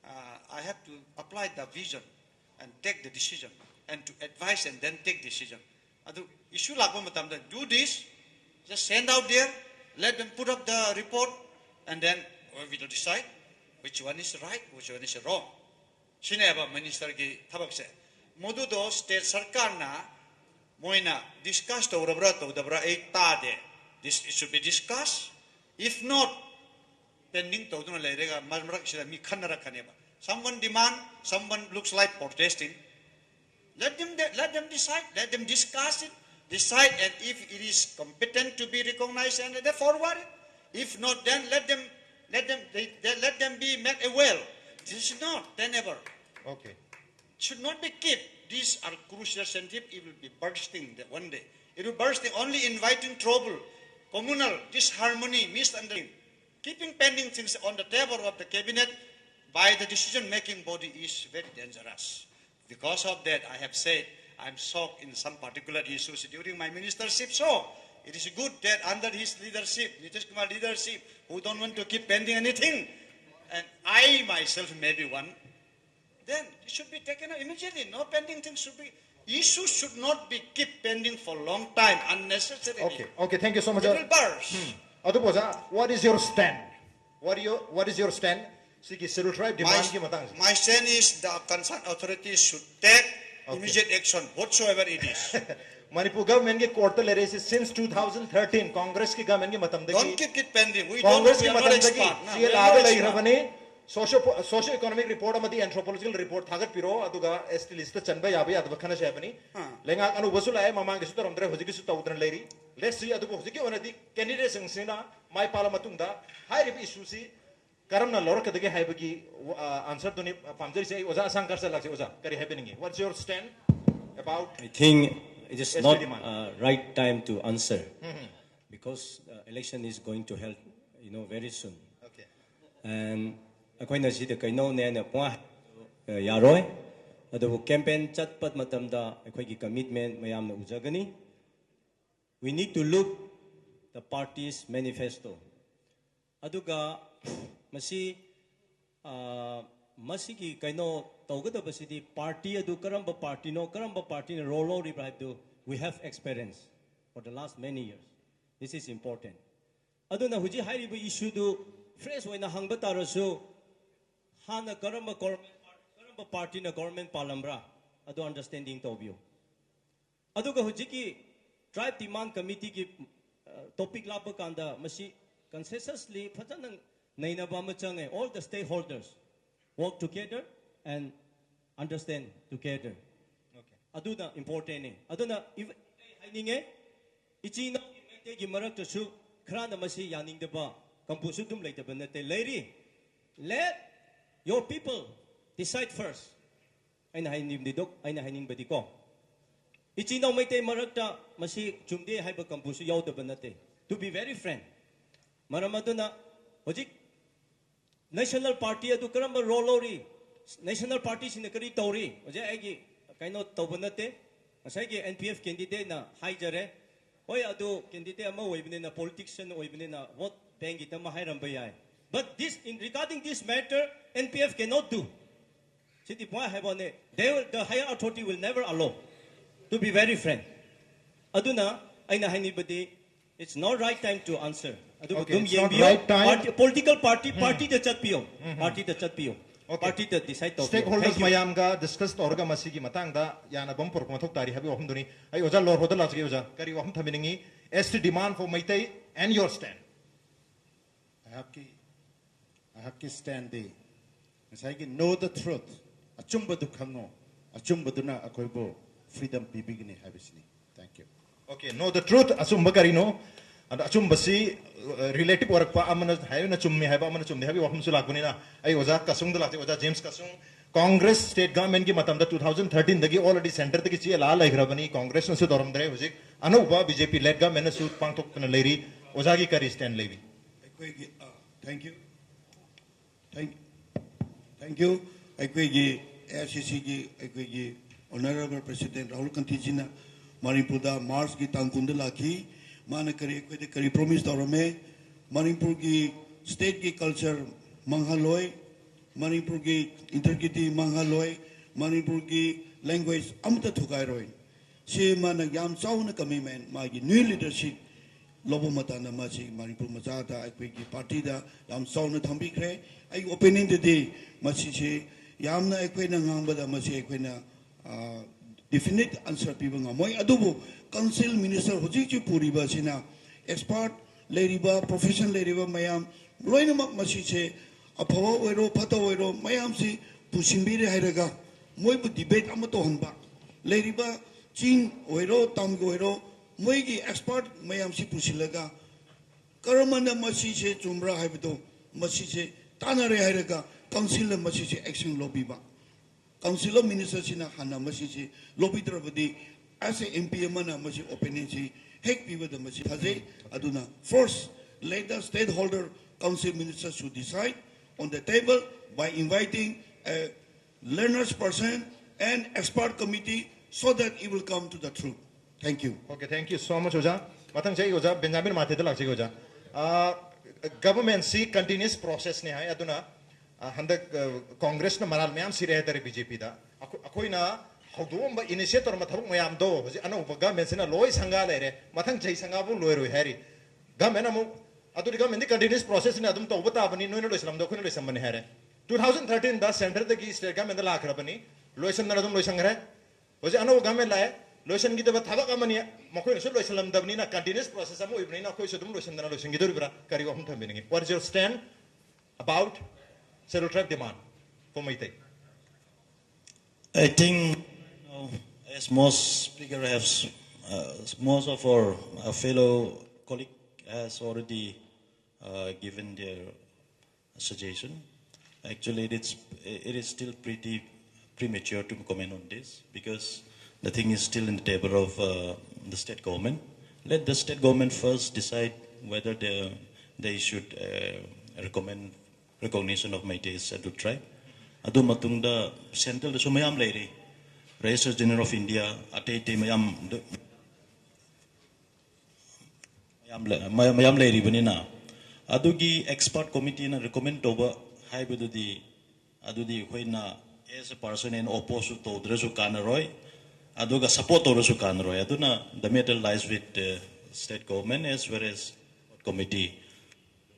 uh, I have to apply the vision and take the decision and to advise and then take decision. ꯑꯗꯨ issue ꯂꯥꯛꯄ ꯃꯇꯝꯗ, do this, just send out there, let them put up the report, and then we will decide which one is right, which one is wrong. ꯁꯤꯅꯦꯕ minister ꯒꯤ ꯊꯕꯛꯁꯦ. ꯃꯗꯨꯗꯣ state ꯁꯔꯀꯥꯔꯅ ꯃꯣꯏꯅ discuss ꯇꯧꯔꯕ꯭ꯔꯥ ꯇꯧꯗꯕ꯭ꯔꯥ ꯑꯩ ꯇꯥꯗꯦ. This, it should be discussed. If not, pending ꯇꯧꯗꯨꯅ ꯂꯩꯔꯒ ꯃꯔꯛ ꯃꯔꯛꯁꯤꯗ ꯃꯤ ꯈꯟꯅꯔꯛꯀꯅꯦꯕ. Someone demand, someone looks like protesting. Let them, let them decide, let them discuss it, decide, and if it is competent to be recognized and then forward it. If not, then let them, let them, they, they, let them be made aware. This is not tenable. Okay. Should not be kept. These are crucial sensitive. It will be bursting the one day. It will bursting, only inviting trouble, communal disharmony, misunderstanding. Keeping pending things on the table of the cabinet by the decision-making body is very dangerous. Because of that, I have said I'm shocked in some particular issues during my ministership. So it is good that under his leadership, Nitish Kumar leadership, who don't want to keep pending anything, and I myself may be one, then it should be taken up immediately. No pending thing should be, issues should not be keep pending for long time unnecessarily. Okay, okay, thank you so much. It will burst. ꯑꯗꯨꯕꯨ ꯑꯣꯖꯥ, what is your stand? What, your, what is your stand? ꯁꯤꯒꯤ Scheduled Tribe My, demandꯒꯤ ꯃꯇꯥꯡꯁꯦ. My stand is the concerned authorities should take Okay. Immediate action whatsoever it is. Manipur ꯒꯚꯔꯟꯃꯦꯟꯒꯤ ꯀꯣꯔꯠꯇ ꯂꯩꯔꯛꯏꯁꯦ since two thousand thirteen, ꯀꯣꯡꯒ꯭ꯔꯦꯁꯀꯤ ꯒꯚꯔꯟꯃꯦꯟꯒꯤ ꯃꯇꯝꯗꯒꯤ. Don't keep it pending. We don't know. ꯀꯣꯡꯒ꯭ꯔꯦꯁꯀꯤ We are not ꯃꯇꯝꯗꯒꯤ expert. No, we are ꯆꯦꯜꯂꯛꯑꯒ not expert. ꯂꯩꯈ꯭ꯔꯕꯅꯤ. Socio socio economic report ꯑꯃꯗꯤ anthropological report ꯊꯥꯒꯠꯄꯤꯔꯣ, ꯑꯗꯨꯒ S T list ꯆꯟꯕ ꯌꯥꯕ ꯌꯥꯗꯕ ꯈꯟꯅꯁꯦ ꯍꯥꯏꯕꯅꯤ. ꯑꯥ. ꯂꯩꯉꯥꯛ ꯑꯅꯧꯕꯁꯨ ꯂꯥꯛꯑꯦ, ꯃꯃꯥꯡꯒꯤꯁꯨ ꯇꯧꯔꯝꯗ꯭ꯔꯦ, ꯍꯧꯖꯤꯛꯀꯤꯁꯨ ꯇꯧꯗꯅ ꯂꯩꯔꯤ. Let's see. ꯑꯗꯨꯕꯨ ꯍꯧꯖꯤꯛꯀꯤ ꯑꯣꯏꯅꯗꯤ candidateꯁꯤꯡꯁꯤꯅ ꯃꯥꯏ ꯄꯥꯛꯂ ꯃꯇꯨꯡꯗ ꯍꯥꯏꯔꯤꯕ issueꯁꯤ ꯀꯔꯝꯅ ꯂꯧꯔꯛꯀꯗꯒꯦ ꯍꯥꯏꯕꯒꯤ answerꯗꯨꯅꯤ ꯄꯥꯝꯖꯔꯤꯁꯦ꯫ ꯑꯩ ꯑꯣꯖꯥ ꯑꯁꯥꯡ ꯀꯥꯔꯁ ꯂꯥꯛꯁꯦ꯫ ꯑꯣꯖꯥ, ꯀꯔꯤ ꯍꯥꯏꯕꯤꯅꯤꯡꯉꯤ? What's your stand about? I think it is Yes, not Lady Man. Uh, right time to answer because uh, election is going to held, you know, very soon. Okay. And ꯑꯩꯈꯣꯏꯅ ꯁꯤꯗ ꯀꯩꯅꯣꯅꯦꯅ ꯄꯨꯡ ꯌꯥꯔꯣꯏ꯫ ꯑꯗꯨꯕꯨ campaign ꯆꯠꯄ ꯃꯇꯝꯗ ꯑꯩꯈꯣꯏꯒꯤ commitment ꯃꯌꯥꯝꯅ ꯎꯖꯒꯅꯤ꯫ We need to look the party's manifesto. ꯑꯗꯨꯒ ꯃꯁꯤ ꯑ, ꯃꯁꯤꯒꯤ ꯀꯩꯅꯣ ꯇꯧꯒꯗꯕꯁꯤꯗꯤ party ꯑꯗꯨ ꯀꯔꯝꯕ partyꯅꯣ, ꯀꯔꯝꯕ partyꯅ role ꯂꯧꯔꯤꯕ꯭ꯔꯥ ꯍꯥꯏꯕꯗꯨ we have experience for the last many years. This is important. ꯑꯗꯨꯅ ꯍꯧꯖꯤꯛ ꯍꯥꯏꯔꯤꯕ issueꯗꯨ fresh ꯑꯣꯏꯅ ꯍꯪꯕ ꯇꯥꯔꯁꯨ ꯍꯥꯟꯅ ꯀꯔꯝꯕ government, ꯀꯔꯝꯕ partyꯅ government ꯄꯥꯜꯂꯝꯕ꯭ꯔꯥ ꯑꯗꯨ understanding ꯇꯧꯕꯤꯌꯨ꯫ ꯑꯗꯨꯒ ꯍꯧꯖꯤꯛꯀꯤ Tribe Demand Committeeꯒꯤ topic ꯂꯥꯛꯄ ꯀꯥꯟꯗ ꯃꯁꯤ consensusly ꯐꯖꯅ ꯅꯩꯅꯕ ꯑꯃ ꯆꯪꯉꯦ꯫ All the stakeholders work together and understand together. ꯑꯗꯨꯅ importantꯅꯤ꯫ ꯑꯗꯨꯅ ꯏꯚ- ꯑꯩ ꯍꯥꯏꯅꯤꯡꯉꯦ, ꯏꯆꯤꯟ ꯏꯅꯥꯎꯒꯤ ꯃꯩꯇꯩꯒꯤ ꯃꯔꯛꯇꯁꯨ ꯈꯔꯅ ꯃꯁꯤ ꯌꯥꯅꯤꯡꯗꯕ ꯀꯥꯡꯕꯨꯁꯨ ꯑꯗꯨꯝ ꯂꯩꯇꯕ ꯅꯠꯇꯦ, ꯂꯩꯔꯤ꯫ Let your people decide first. ꯑꯩꯅ ꯍꯥꯏꯅꯤꯡꯕꯗꯤ ꯑꯩꯅ ꯍꯥꯏꯅꯤꯡꯕꯗꯤꯀꯣ, ꯏꯆꯤꯟ ꯏꯅꯥꯎ ꯃꯩꯇꯩ ꯃꯔꯛꯇ ꯃꯁꯤ ꯆꯨꯝꯗꯦ ꯍꯥꯏꯕ ꯀꯥꯡꯕꯨꯁꯨ ꯌꯥꯎꯗꯕ ꯅꯠꯇꯦ, to be very frank. ꯃꯔꯝ ꯑꯗꯨꯅ ꯍꯧꯖꯤꯛ national party ꯑꯗꯨ ꯀꯔꯝꯕ role ꯂꯧꯔꯤ, national partyꯁꯤꯡꯅ ꯀꯔꯤ ꯇꯧꯔꯤ, ꯍꯧꯖꯤꯛ ꯑꯩꯒꯤ ꯀꯩꯅꯣ ꯇꯧꯕ ꯅꯠꯇꯦ꯫ ꯉꯁꯥꯏꯒꯤ N P F candidateꯅ ꯍꯥꯏꯖꯔꯦ꯫ ꯍꯣꯏ, ꯑꯗꯨ candidate ꯑꯃ ꯑꯣꯏꯕꯅꯤꯅ, politician ꯑꯣꯏꯕꯅꯤꯅ vote bankꯀꯤꯗꯃꯛ ꯍꯥꯏꯔꯝꯕ ꯌꯥꯏ꯫ But this, in regarding this matter, N P F cannot do. ꯁꯤꯗꯤ ꯄꯨꯡꯍꯥꯏ ꯍꯥꯏꯕ ꯋꯥꯅꯦ, they will, the higher authority will never allow, to be very frank. ꯑꯗꯨꯅ ꯑꯩꯅ ꯍꯥꯏꯅꯤꯡꯕꯗꯤ, it's not right time to answer. ꯑꯗꯨꯕꯨ Okay, ꯑꯗꯨꯝ it's not ꯌꯦꯡꯕꯤꯌꯣ. Right time. Party, political party, party ꯗ ꯆꯠꯄꯤꯌꯣ. Party ꯗ ꯆꯠꯄꯤꯌꯣ. Okay. Party ꯗ decide ꯇꯧꯕꯤꯌꯣ. Stakeholders Thank you. ꯃꯌꯥꯝꯒ discuss ꯇꯧꯔꯒ ꯃꯁꯤꯒꯤ ꯃꯇꯥꯡꯗ ꯌꯥꯅꯕ ꯑꯃ ꯄꯨꯔꯛꯄ ꯃꯊꯧ ꯇꯥꯔꯤ ꯍꯥꯏꯕꯒꯤ ꯋꯥꯐꯝꯗꯨꯅꯤ꯫ ꯑꯩ ꯑꯣꯖꯥ ꯂꯣꯔꯍꯣꯗ ꯂꯥꯛꯆꯒꯦ꯫ ꯑꯣꯖꯥ, ꯀꯔꯤ ꯋꯥꯐꯝ ꯊꯝꯕꯤꯅꯤꯡꯉꯤ? S T demand for Meitei and your stand. ꯑꯩꯍꯥꯛꯀꯤ ꯑꯩꯍꯥꯛꯀꯤ standꯗꯤ ꯉꯁꯥꯏꯒꯤ know the truth, ꯑꯆꯨꯝꯕꯗꯨ ꯈꯪꯉꯣ, ꯑꯆꯨꯝꯕꯗꯨꯅ ꯑꯩꯈꯣꯏꯕꯨ freedom ꯄꯤꯕꯤꯒꯅꯤ ꯍꯥꯏꯕꯁꯤꯅꯤ꯫ Thank you. Okay, know the truth, ꯑꯆꯨꯝꯕ ꯀꯔꯤꯅꯣ? ꯑꯗ ꯑꯆꯨꯝꯕꯁꯤ relative ꯑꯣꯏꯔꯛꯄ, ꯑꯃꯅ ꯍꯥꯏꯕꯅ ꯆꯨꯝꯃꯤ ꯍꯥꯏꯕ, ꯑꯃꯅ ꯆꯨꯝꯗꯦ ꯍꯥꯏꯕꯒꯤ ꯋꯥꯐꯝꯁꯨ ꯂꯥꯛꯄꯅꯤꯅ, ꯑꯩ ꯑꯣꯖꯥ ꯀꯁꯨꯡꯗ ꯂꯥꯛꯆꯩ꯫ ꯑꯣꯖꯥ ꯖꯦꯝꯁ ꯀꯁꯨꯡ, Congress state governmentꯀꯤ ꯃꯇꯝꯗ two thousand thirteenꯗꯒꯤ already centreꯗꯒꯤ ꯆꯦ ꯂꯥꯛꯑ ꯂꯩꯈ꯭ꯔꯕꯅꯤ꯫ Congressꯅꯁꯨ ꯇꯧꯔꯝꯗ꯭ꯔꯦ, ꯍꯧꯖꯤꯛ ꯑꯅꯧꯕ B J P led governmentꯅꯁꯨ ꯄꯥꯡꯊꯣꯛꯇꯅ ꯂꯩꯔꯤ꯫ ꯑꯣꯖꯥꯒꯤ ꯀꯔꯤ stand ꯂꯩꯔꯤ? ꯑꯩꯈꯣꯏꯒꯤ ꯑ, thank you. Thank, thank you. ꯑꯩꯈꯣꯏꯒꯤ A I C Cꯒꯤ ꯑꯩꯈꯣꯏꯒꯤ Honorable President ꯔꯥꯍꯨꯜ ꯒꯥꯟꯙꯤꯖꯤꯅ ꯃꯅꯤꯄꯨꯔꯗ Marchꯀꯤ ꯇꯥꯡ ꯀꯨꯟꯗ ꯂꯥꯛꯈꯤ꯫ ꯃꯥꯅ ꯀꯔꯤ, ꯑꯩꯈꯣꯏꯗ ꯀꯔꯤ promise ꯇꯧꯔꯝꯃꯦ? ꯃꯅꯤꯄꯨꯔꯒꯤ stateꯀꯤ culture ꯃꯥꯡꯍꯜꯂꯣꯏ, ꯃꯅꯤꯄꯨꯔꯒꯤ integrity ꯃꯥꯡꯍꯜꯂꯣꯏ, ꯃꯅꯤꯄꯨꯔꯒꯤ language ꯑꯃꯠꯇ ꯊꯨꯒꯥꯏꯔꯣꯏ꯫ ꯁꯤ ꯃꯥꯅ ꯌꯥꯝ ꯆꯥꯎꯅ commitment, ꯃꯥꯒꯤ new leadership ꯂꯧꯕ ꯃꯇꯝꯗ ꯃꯁꯤ ꯃꯅꯤꯄꯨꯔ ꯃꯆꯥꯗ, ꯑꯩꯈꯣꯏꯒꯤ partyꯗ ꯌꯥꯝ ꯆꯥꯎꯅ ꯊꯝꯕꯤꯈ꯭ꯔꯦ꯫ ꯑꯩꯒꯤ opinionꯗꯗꯤ ꯃꯁꯤꯁꯤ ꯌꯥꯝꯅ ꯑꯩꯈꯣꯏꯅ ꯉꯥꯡꯕꯗ ꯃꯁꯤ ꯑꯩꯈꯣꯏꯅ, ꯑ, definite answer ꯄꯤꯕ ꯉꯝꯃꯣꯏ꯫ ꯑꯗꯨꯕꯨ council minister ꯍꯧꯖꯤꯛ ꯍꯧꯖꯤꯛ ꯄꯨꯔꯤꯕ ꯑꯁꯤꯅ expert ꯂꯩꯔꯤꯕ, profession ꯂꯩꯔꯤꯕ ꯃꯌꯥꯝ ꯂꯣꯏꯅꯃꯛ ꯃꯁꯤꯁꯦ ꯑꯐꯕ ꯑꯣꯏꯔꯣ ꯐꯠꯇꯕ ꯑꯣꯏꯔꯣ ꯃꯌꯥꯝꯁꯤ ꯄꯨꯁꯤꯟꯕꯤꯔꯦ ꯍꯥꯏꯔꯒ ꯃꯣꯏꯕꯨ debate ꯑꯃ ꯇꯧꯍꯟꯕ, ꯂꯩꯔꯤꯕ ꯆꯤꯡ ꯑꯣꯏꯔꯣ ꯇꯝꯒꯤ ꯑꯣꯏꯔꯣ ꯃꯣꯏꯒꯤ expert ꯃꯌꯥꯝꯁꯤ ꯄꯨꯁꯤꯜꯂꯒ ꯀꯔꯝꯕꯅ ꯃꯁꯤꯁꯦ ꯆꯨꯝꯕ꯭ꯔꯥ ꯍꯥꯏꯕꯗꯣ ꯃꯁꯤꯁꯦ ꯇꯥꯟꯅꯔꯦ ꯍꯥꯏꯔꯒ councilꯅ ꯃꯁꯤꯁꯦ action ꯂꯧꯕꯤꯕ꯫ Council of Ministerꯁꯤꯅ ꯍꯥꯟꯅ ꯃꯁꯤꯁꯤ ꯂꯧꯕꯤꯗ꯭ꯔꯕꯗꯤ as a M P ꯑꯃꯅ ꯃꯁꯤ opinionꯁꯤ ꯍꯦꯛ ꯄꯤꯕꯗ ꯃꯁꯤ ꯊꯥꯖꯩ꯫ ꯑꯗꯨꯅ first, let the stakeholder council ministers should decide on the table by inviting a learned person and expert committee so that it will come to the truth. Thank you. Okay, thank you so much, ꯑꯣꯖꯥ꯫ ꯃꯊꯪꯁꯦ ꯑꯩ ꯑꯣꯖꯥ Benjamin ꯃꯥꯊꯦꯗ ꯂꯥꯛꯆꯒꯦ, ꯑꯣꯖꯥ꯫ ꯑꯥ, ꯒꯚꯔꯟꯃꯦꯟꯁꯤ continues ꯄ꯭ꯔꯣꯁꯦꯁꯅꯤ ꯍꯥꯏ꯫ ꯑꯗꯨꯅ ꯑ, ꯍꯟꯗꯛ ꯀꯣꯡꯒ꯭ꯔꯦꯁꯅ ꯃꯔꯥꯜ ꯃꯌꯥꯝ ꯁꯤꯔꯦ ꯍꯥꯏꯇꯥꯔꯦ ꯕꯤ ꯖꯦ ꯄꯤꯗ꯫ ꯑꯩꯈꯣꯏꯅ ꯍꯧꯗꯣꯛꯑꯝꯕ, ꯏꯅꯤꯁꯤꯌꯦꯠ ꯇꯧꯔꯝꯕ ꯊꯕꯛ ꯃꯌꯥꯝꯗꯣ ꯍꯧꯖꯤꯛ ꯑꯅꯧꯕ ꯒꯚꯔꯟꯃꯦꯟꯁꯤꯅ ꯂꯣꯏ ꯁꯪꯒꯥ ꯂꯩꯔꯦ꯫ ꯃꯊꯪ ꯆꯍꯤ ꯁꯪꯒꯥꯕꯨ ꯂꯣꯏꯔꯣꯏ ꯍꯥꯏꯔꯤ꯫ ꯒꯚꯔꯟꯃꯦꯟ ꯑꯃꯨꯛ, ꯑꯗꯨꯗꯤ ꯒꯚꯔꯟꯃꯦꯟꯗꯤ ꯀꯟꯇꯤꯅ꯭ꯌꯨꯁ ꯄ꯭ꯔꯣꯁꯦꯁꯅ ꯑꯗꯨꯝ ꯇꯧꯕ ꯇꯥꯕꯅꯤ, ꯅꯣꯏꯅ ꯂꯣꯏꯁꯤꯜꯂꯝꯗꯣ ꯑꯩꯈꯣꯏꯅ ꯂꯣꯏꯁꯤꯟꯕꯅꯤ ꯍꯥꯏꯔꯦ꯫ ꯇꯨ ꯊꯥꯎꯖꯟ ꯊꯥꯔꯇꯤꯟꯗ ꯁꯦꯟꯇꯔꯗꯒꯤ ꯁ꯭ꯇꯦꯠ ꯒꯚꯔꯟꯃꯦꯟꯗ ꯂꯥꯛꯈ꯭ꯔꯕꯅꯤ, ꯂꯣꯏꯁꯤꯟꯗꯅ ꯑꯗꯨꯝ ꯂꯣꯏꯁꯤꯟꯈ꯭ꯔꯦ꯫ ꯍꯧꯖꯤꯛ ꯑꯅꯧꯕ ꯒꯚꯔꯟꯃꯦꯟ ꯂꯥꯛꯑꯦ, ꯂꯣꯏꯁꯤꯟꯈꯤꯗꯕ ꯊꯕꯛ ꯑꯃꯅꯤ꯫ ꯃꯈꯣꯏꯅꯁꯨ ꯂꯣꯏꯁꯤꯜꯂꯝꯗꯕꯅꯤꯅ, ꯀꯟꯇꯤꯅ꯭ꯌꯨꯁ ꯄ꯭ꯔꯣꯁꯦꯁ ꯑꯃ ꯑꯣꯏꯕꯅꯤꯅ ꯑꯩꯈꯣꯏꯁꯨ ꯑꯗꯨꯝ ꯂꯣꯏꯁꯤꯟꯗꯅ ꯂꯣꯏꯁꯤꯟꯈꯤꯗꯣꯔꯤꯕ꯭ꯔꯥ? ꯀꯔꯤ ꯋꯥꯐꯝ ꯊꯝꯕꯤꯅꯤꯡꯉꯤ? What is your stand about Scheduled Tribe demand for Meitei? I think, you know, as most speaker has, uh, most of our uh, fellow colleague has already uh, given their suggestion. Actually, it is it is still pretty premature to comment on this because the thing is still in the table of uh, the state government. Let the state government first decide whether they they should uh, recommend recognition of Meitei as scheduled tribe. ꯑꯗꯨ ꯃꯇꯨꯡꯗ ꯁꯦꯟꯇ꯭ꯔꯦꯜꯗꯁꯨ ꯃꯌꯥꯝ ꯂꯩꯔꯤ, Registrar General of India, ꯑꯇꯩ ꯑꯇꯩ ꯃꯌꯥꯝ ꯃꯌꯥꯝ ꯂꯩ- ꯃꯌꯥꯝ ꯂꯩꯔꯤꯕꯅꯤꯅ, ꯑꯗꯨꯒꯤ ꯑꯦꯛꯁꯄꯔꯠ ꯀꯣꯃꯤꯇꯤꯅ ꯔꯤꯀꯣꯃꯦꯟ ꯇꯧꯕ ꯍꯥꯏꯕꯗꯨꯗꯤ, ꯑꯗꯨꯗꯤ ꯑꯩꯈꯣꯏꯅ as a person in opposeꯁꯨ ꯇꯧꯗ꯭ꯔꯁꯨ ꯀꯥꯟꯅꯔꯣꯏ, ꯑꯗꯨꯒ ꯁꯄꯣꯔꯠ ꯇꯧꯔꯁꯨ ꯀꯥꯟꯅꯔꯣꯏ꯫ ꯑꯗꯨꯅ the matter lies with the state government as well as committee.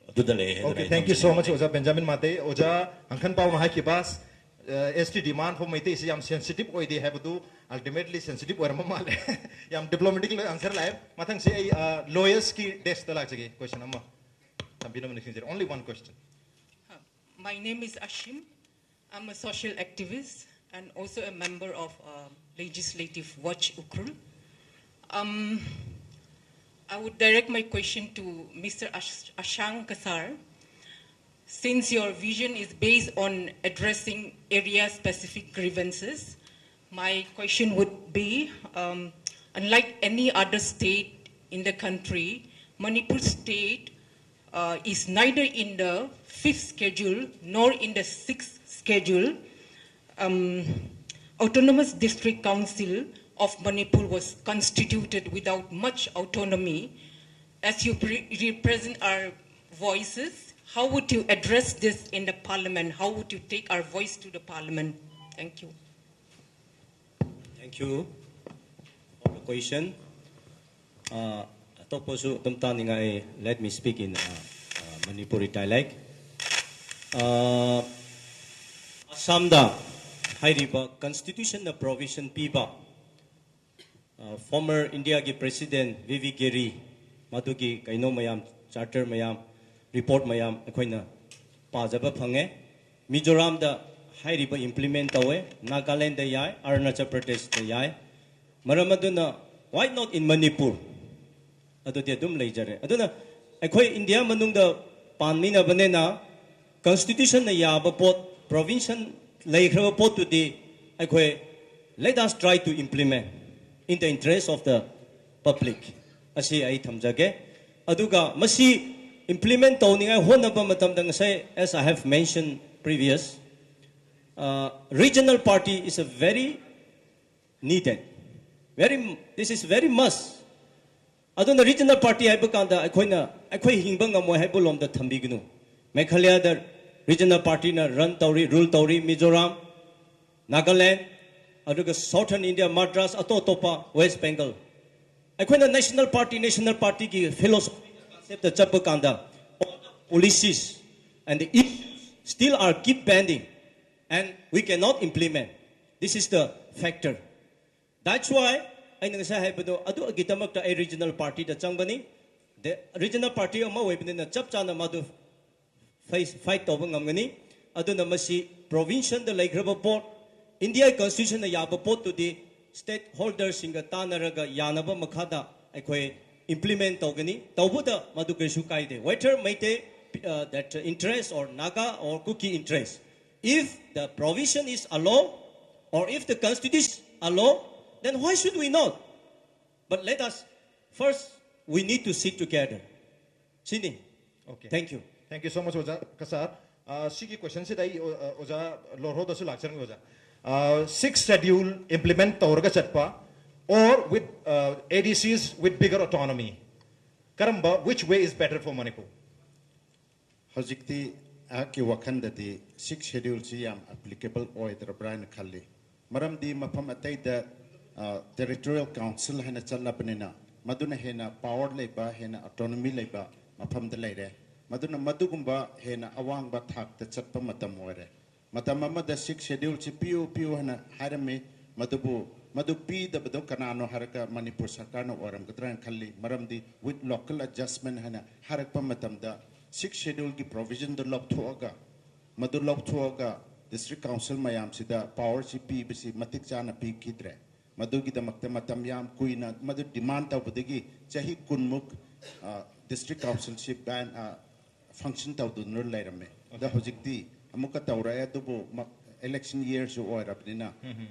ꯑꯗꯨꯗ ꯂꯩ ꯍꯥꯏꯗꯅ Okay, ꯑꯩ thank you so ꯊꯝꯖꯅꯤꯡꯉꯤ꯫ much, ꯑꯣꯖꯥ ꯕꯦꯟꯖꯥꯃꯤꯟ ꯃꯥꯇꯩ꯫ ꯑꯣꯖꯥ ꯑꯪꯈꯟ ꯄꯥꯎꯅ ꯍꯥꯏꯈꯤꯕ, ꯑꯦꯁ ꯇꯤ ꯗꯤꯃꯥꯟ ꯐꯣꯔ ꯃꯩꯇꯩꯁꯤ ꯌꯥꯝ ꯁꯦꯟꯁꯤꯇꯤꯚ ꯑꯣꯏꯗꯦ ꯍꯥꯏꯕꯗꯨ ꯑꯜꯇꯤꯃꯦꯠꯂꯤ ꯁꯦꯟꯁꯤꯇꯤꯚ ꯑꯣꯏꯔꯝꯕ ꯃꯥꯜꯂꯦ꯫ ꯌꯥꯝ ꯗꯤꯄ꯭ꯂꯣꯃꯦꯇꯤꯛ ꯑꯟꯁꯔ ꯂꯥꯛꯑꯦ꯫ ꯃꯊꯪꯁꯤ ꯑꯩ ꯂꯣꯌꯔꯁꯀꯤ ꯗꯦꯁꯇ ꯂꯥꯛꯆꯒꯦ꯫ ꯀꯣꯏꯁꯟ ꯑꯃ ꯊꯝꯕꯤꯅꯕ ꯅꯤꯡꯁꯤꯡꯖꯔꯤ꯫ Only one question. My name is Ashim. I'm a social activist and also a member of uh, Legislative Watch Ukhrul. Um, I would direct my question to Mister Ash- Ashank Kasar. Since your vision is based on addressing area-specific grievances, my question would be, um, unlike any other state in the country, Manipur state uh, is neither in the fifth schedule nor in the sixth schedule. Um, Autonomous District Council of Manipur was constituted without much autonomy. As you pre- represent our voices, how would you address this in the parliament? How would you take our voice to the parliament? Thank you. Thank you for the question. Uh, ꯑꯇꯣꯞꯄꯁꯨ ꯑꯗꯨꯝ ꯇꯥꯅꯤꯡꯉꯥꯏ, let me speak in uh, uh, Manipuri dialect. Uh, ꯑꯁꯥꯝꯗ ꯍꯥꯏꯔꯤꯕ constitutionꯅ provision ꯄꯤꯕ, uh, former Indiaꯒꯤ president V V Giri, ꯃꯗꯨꯒꯤ ꯀꯩꯅꯣ ꯃꯌꯥꯝ, charter ꯃꯌꯥꯝ, report ꯃꯌꯥꯝ ꯑꯩꯈꯣꯏꯅ ꯄꯥꯖꯕ ꯐꯪꯉꯦ꯫ ꯃꯤꯖꯣꯔꯥꯝꯗ ꯍꯥꯏꯔꯤꯕ implement ꯇꯧꯋꯦ, ꯅꯥꯒꯥꯂꯦꯟꯗ ꯌꯥꯏ, ꯑꯔꯨꯅꯥꯆꯜ ꯄ꯭ꯔꯗꯦꯁꯇ ꯌꯥꯏ꯫ ꯃꯔꯝ ꯑꯗꯨꯅ why not in Manipur? ꯑꯗꯨꯗꯤ ꯑꯗꯨꯝ ꯂꯩꯖꯔꯦ꯫ ꯑꯗꯨꯅ ꯑꯩꯈꯣꯏ ꯏꯟꯗꯤꯌꯥ ꯃꯅꯨꯡꯗ ꯄꯥꯟꯃꯤꯟꯅꯕꯅꯤꯅ constitutionꯅ ꯌꯥꯕ ꯄꯣꯠ, provision ꯂꯩꯈ꯭ꯔꯕ ꯄꯣꯠꯇꯨꯗꯤ ꯑꯩꯈꯣꯏ let us try to implement in the interest of the public ꯑꯁꯤ ꯑꯩ ꯊꯝꯖꯒꯦ꯫ ꯑꯗꯨꯒ ꯃꯁꯤ implement ꯇꯧꯅꯤꯡꯉꯥꯏ ꯍꯣꯠꯅꯕ ꯃꯇꯝꯗ ꯉꯁꯥꯏ, as I have mentioned previous, uh, regional party is a very needed, very, this is very must. ꯑꯗꯨꯅ regional party ꯍꯥꯏꯕ ꯀꯥꯟꯗ ꯑꯩꯈꯣꯏꯅ, ꯑꯩꯈꯣꯏ ꯍꯤꯡꯕ ꯉꯝꯃꯣꯏ ꯍꯥꯏꯕ ꯂꯣꯝꯗ ꯊꯝꯕꯤꯒꯅꯨ꯫ ꯃꯦꯘꯥꯂꯌꯥꯗ regional partyꯅ run ꯇꯧꯔꯤ, rule ꯇꯧꯔꯤ, ꯃꯤꯖꯣꯔꯥꯝ, ꯅꯥꯒꯥꯂꯦꯟ, ꯑꯗꯨꯒ Southern India, ꯃꯗ꯭ꯔꯥꯁ, ꯑꯇꯣꯞ ꯑꯇꯣꯞꯄ, West Bengal꯫ ꯑꯩꯈꯣꯏꯅ national party, national partyꯒꯤ philosophy conceptꯇ ꯆꯠꯄ ꯀꯥꯟꯗ all the policies and the issues still are keep pending and we cannot implement. This is the factor. That's why ꯑꯩꯅ ꯉꯁꯥꯏ ꯍꯥꯏꯕꯗꯣ ꯑꯗꯨꯒꯤꯗꯃꯛꯇ ꯑꯩ regional partyꯗ ꯆꯪꯕꯅꯤ꯫ The regional party ꯑꯃ ꯑꯣꯏꯕꯅꯤꯅ ꯆꯞ ꯆꯥꯅ ꯃꯗꯨ face, fight ꯇꯧꯕ ꯉꯝꯒꯅꯤ꯫ ꯑꯗꯨꯅ ꯃꯁꯤ provisionꯗ ꯂꯩꯈ꯭ꯔꯕ ꯄꯣꯠ, India constitutionꯅ ꯌꯥꯕ ꯄꯣꯠꯇꯨꯗꯤ stakeholderꯁꯤꯡꯒ ꯇꯥꯟꯅꯔꯒ ꯌꯥꯅꯕ ꯃꯈꯥꯗ ꯑꯩꯈꯣꯏ implement ꯇꯧꯒꯅꯤ꯫ ꯇꯧꯕꯗ ꯃꯗꯨ ꯀꯔꯤꯁꯨ ꯀꯥꯏꯗꯦ꯫ Whether Meitei, uh, that interest or Naga or Kuki interest, if the provision is allow or if the constitution allow, then why should we not? But let us first, we need to sit together. ꯁꯤꯅꯤ꯫ Okay. Thank you. Thank you so much, ꯑꯣꯖꯥ ꯀꯁꯥꯔ꯫ ꯑ, ꯁꯤꯒꯤ question ꯁꯤꯗ ꯑꯩ ꯑꯣ-, ꯑ, ꯑꯣꯖꯥ ꯂꯣꯔꯍꯣꯗꯁꯨ ꯂꯥꯛꯆꯔꯝꯒꯦ ꯑꯣꯖꯥ꯫ ꯑ, sixth schedule implement ꯇꯧꯔꯒ ꯆꯠꯄ or with, uh, A D Cs with bigger autonomy, ꯀꯔꯝꯕ, which way is better for Manipur? ꯍꯧꯖꯤꯛꯇꯤ ꯑꯩꯍꯥꯛꯀꯤ ꯋꯥꯈꯜꯗꯗꯤ ꯁꯤꯛꯁ ꯁꯦꯗ꯭ꯌꯨꯜꯁꯤ ꯌꯥꯝ ꯑꯦꯄ꯭ꯂꯤꯀꯦꯕꯜ ꯑꯣꯏꯗ꯭ꯔꯕ꯭ꯔꯥ ꯍꯥꯏꯅ ꯈꯜꯂꯤ꯫ ꯃꯔꯝꯗꯤ ꯃꯐꯝ ꯑꯇꯩꯗ ꯇꯦꯔꯤꯇꯣꯔꯤꯌꯦꯜ ꯀꯥꯎꯟꯁꯤꯜ ꯍꯥꯏꯅ ꯆꯠꯂꯕꯅꯤꯅ, ꯃꯗꯨꯅ ꯍꯦꯟꯅ ꯄꯥꯋꯔ ꯂꯩꯕ, ꯍꯦꯟꯅ ꯑꯣꯇꯣꯅꯣꯃꯤ ꯂꯩꯕ ꯃꯐꯝꯗ ꯂꯩꯔꯦ꯫ ꯃꯗꯨꯅ ꯃꯗꯨꯒꯨꯝꯕ ꯍꯦꯟꯅ ꯑꯋꯥꯡꯕ ꯊꯥꯛꯇ ꯆꯠꯄ ꯃꯇꯝ ꯑꯣꯏꯔꯦ꯫ ꯃꯇꯝ ꯑꯃꯗ ꯁꯤꯛꯁ ꯁꯦꯗ꯭ꯌꯨꯜꯁꯤ ꯄꯤꯌꯨ, ꯄꯤꯌꯨ ꯍꯥꯏꯅ ꯍꯥꯏꯔꯝꯃꯤ꯫ ꯃꯗꯨꯕꯨ, ꯃꯗꯨ ꯄꯤꯗꯕꯗꯣ ꯀꯅꯥꯅꯣ ꯍꯥꯏꯔꯒ ꯃꯅꯤꯄꯨꯔ ꯁꯔꯀꯥꯔꯅ ꯑꯣꯏꯔꯝꯒꯗ꯭ꯔꯥ ꯍꯥꯏꯅ ꯈꯜꯂꯤ꯫ ꯃꯔꯝꯗꯤ with local adjustment ꯍꯥꯏꯅ ꯍꯥꯏꯔꯛꯄ ꯃꯇꯝꯗ, ꯁꯤꯛꯁ ꯁꯦꯗ꯭ꯌꯨꯜꯒꯤ ꯄ꯭ꯔꯣꯚꯤꯖꯟꯗꯨ ꯂꯧꯊꯣꯛꯑꯒ, ꯃꯗꯨ ꯂꯧꯊꯣꯛꯑꯒ ꯗꯤꯁꯇ꯭ꯔꯤꯛ ꯀꯥꯎꯟꯁꯤꯜ ꯃꯌꯥꯝꯁꯤꯗ ꯄꯥꯋꯔꯁꯤ ꯄꯤꯕꯁꯤ ꯃꯇꯤꯛ ꯆꯥꯅ ꯄꯤꯈꯤꯗ꯭ꯔꯦ꯫ ꯃꯗꯨꯒꯤꯗꯃꯛꯇ ꯃꯇꯝ ꯌꯥꯝ ꯀꯨꯏꯅ ꯃꯗꯨ ꯗꯤꯃꯥꯟ ꯇꯧꯕꯗꯒꯤ ꯆꯍꯤ ꯀꯨꯟꯃꯨꯛ, ꯑ, ꯗꯤꯁꯇ꯭ꯔꯤꯛ ꯀꯥꯎꯟꯁꯤꯜꯁꯤ ꯕꯦꯟ, ꯑ, ꯐꯪꯁꯟ ꯇꯧꯗꯨꯅ ꯂꯩꯔꯝꯃꯦ꯫ ꯑꯗꯣ ꯍꯧꯖꯤꯛꯇꯤ ꯑꯃꯨꯛꯀ ꯇꯧꯔꯛꯑꯦ, ꯑꯗꯨꯕꯨ ꯃ-, ꯏꯂꯦꯛꯁꯟ ꯏꯌꯔꯁꯨ ꯑꯣꯏꯔꯕꯅꯤꯅ,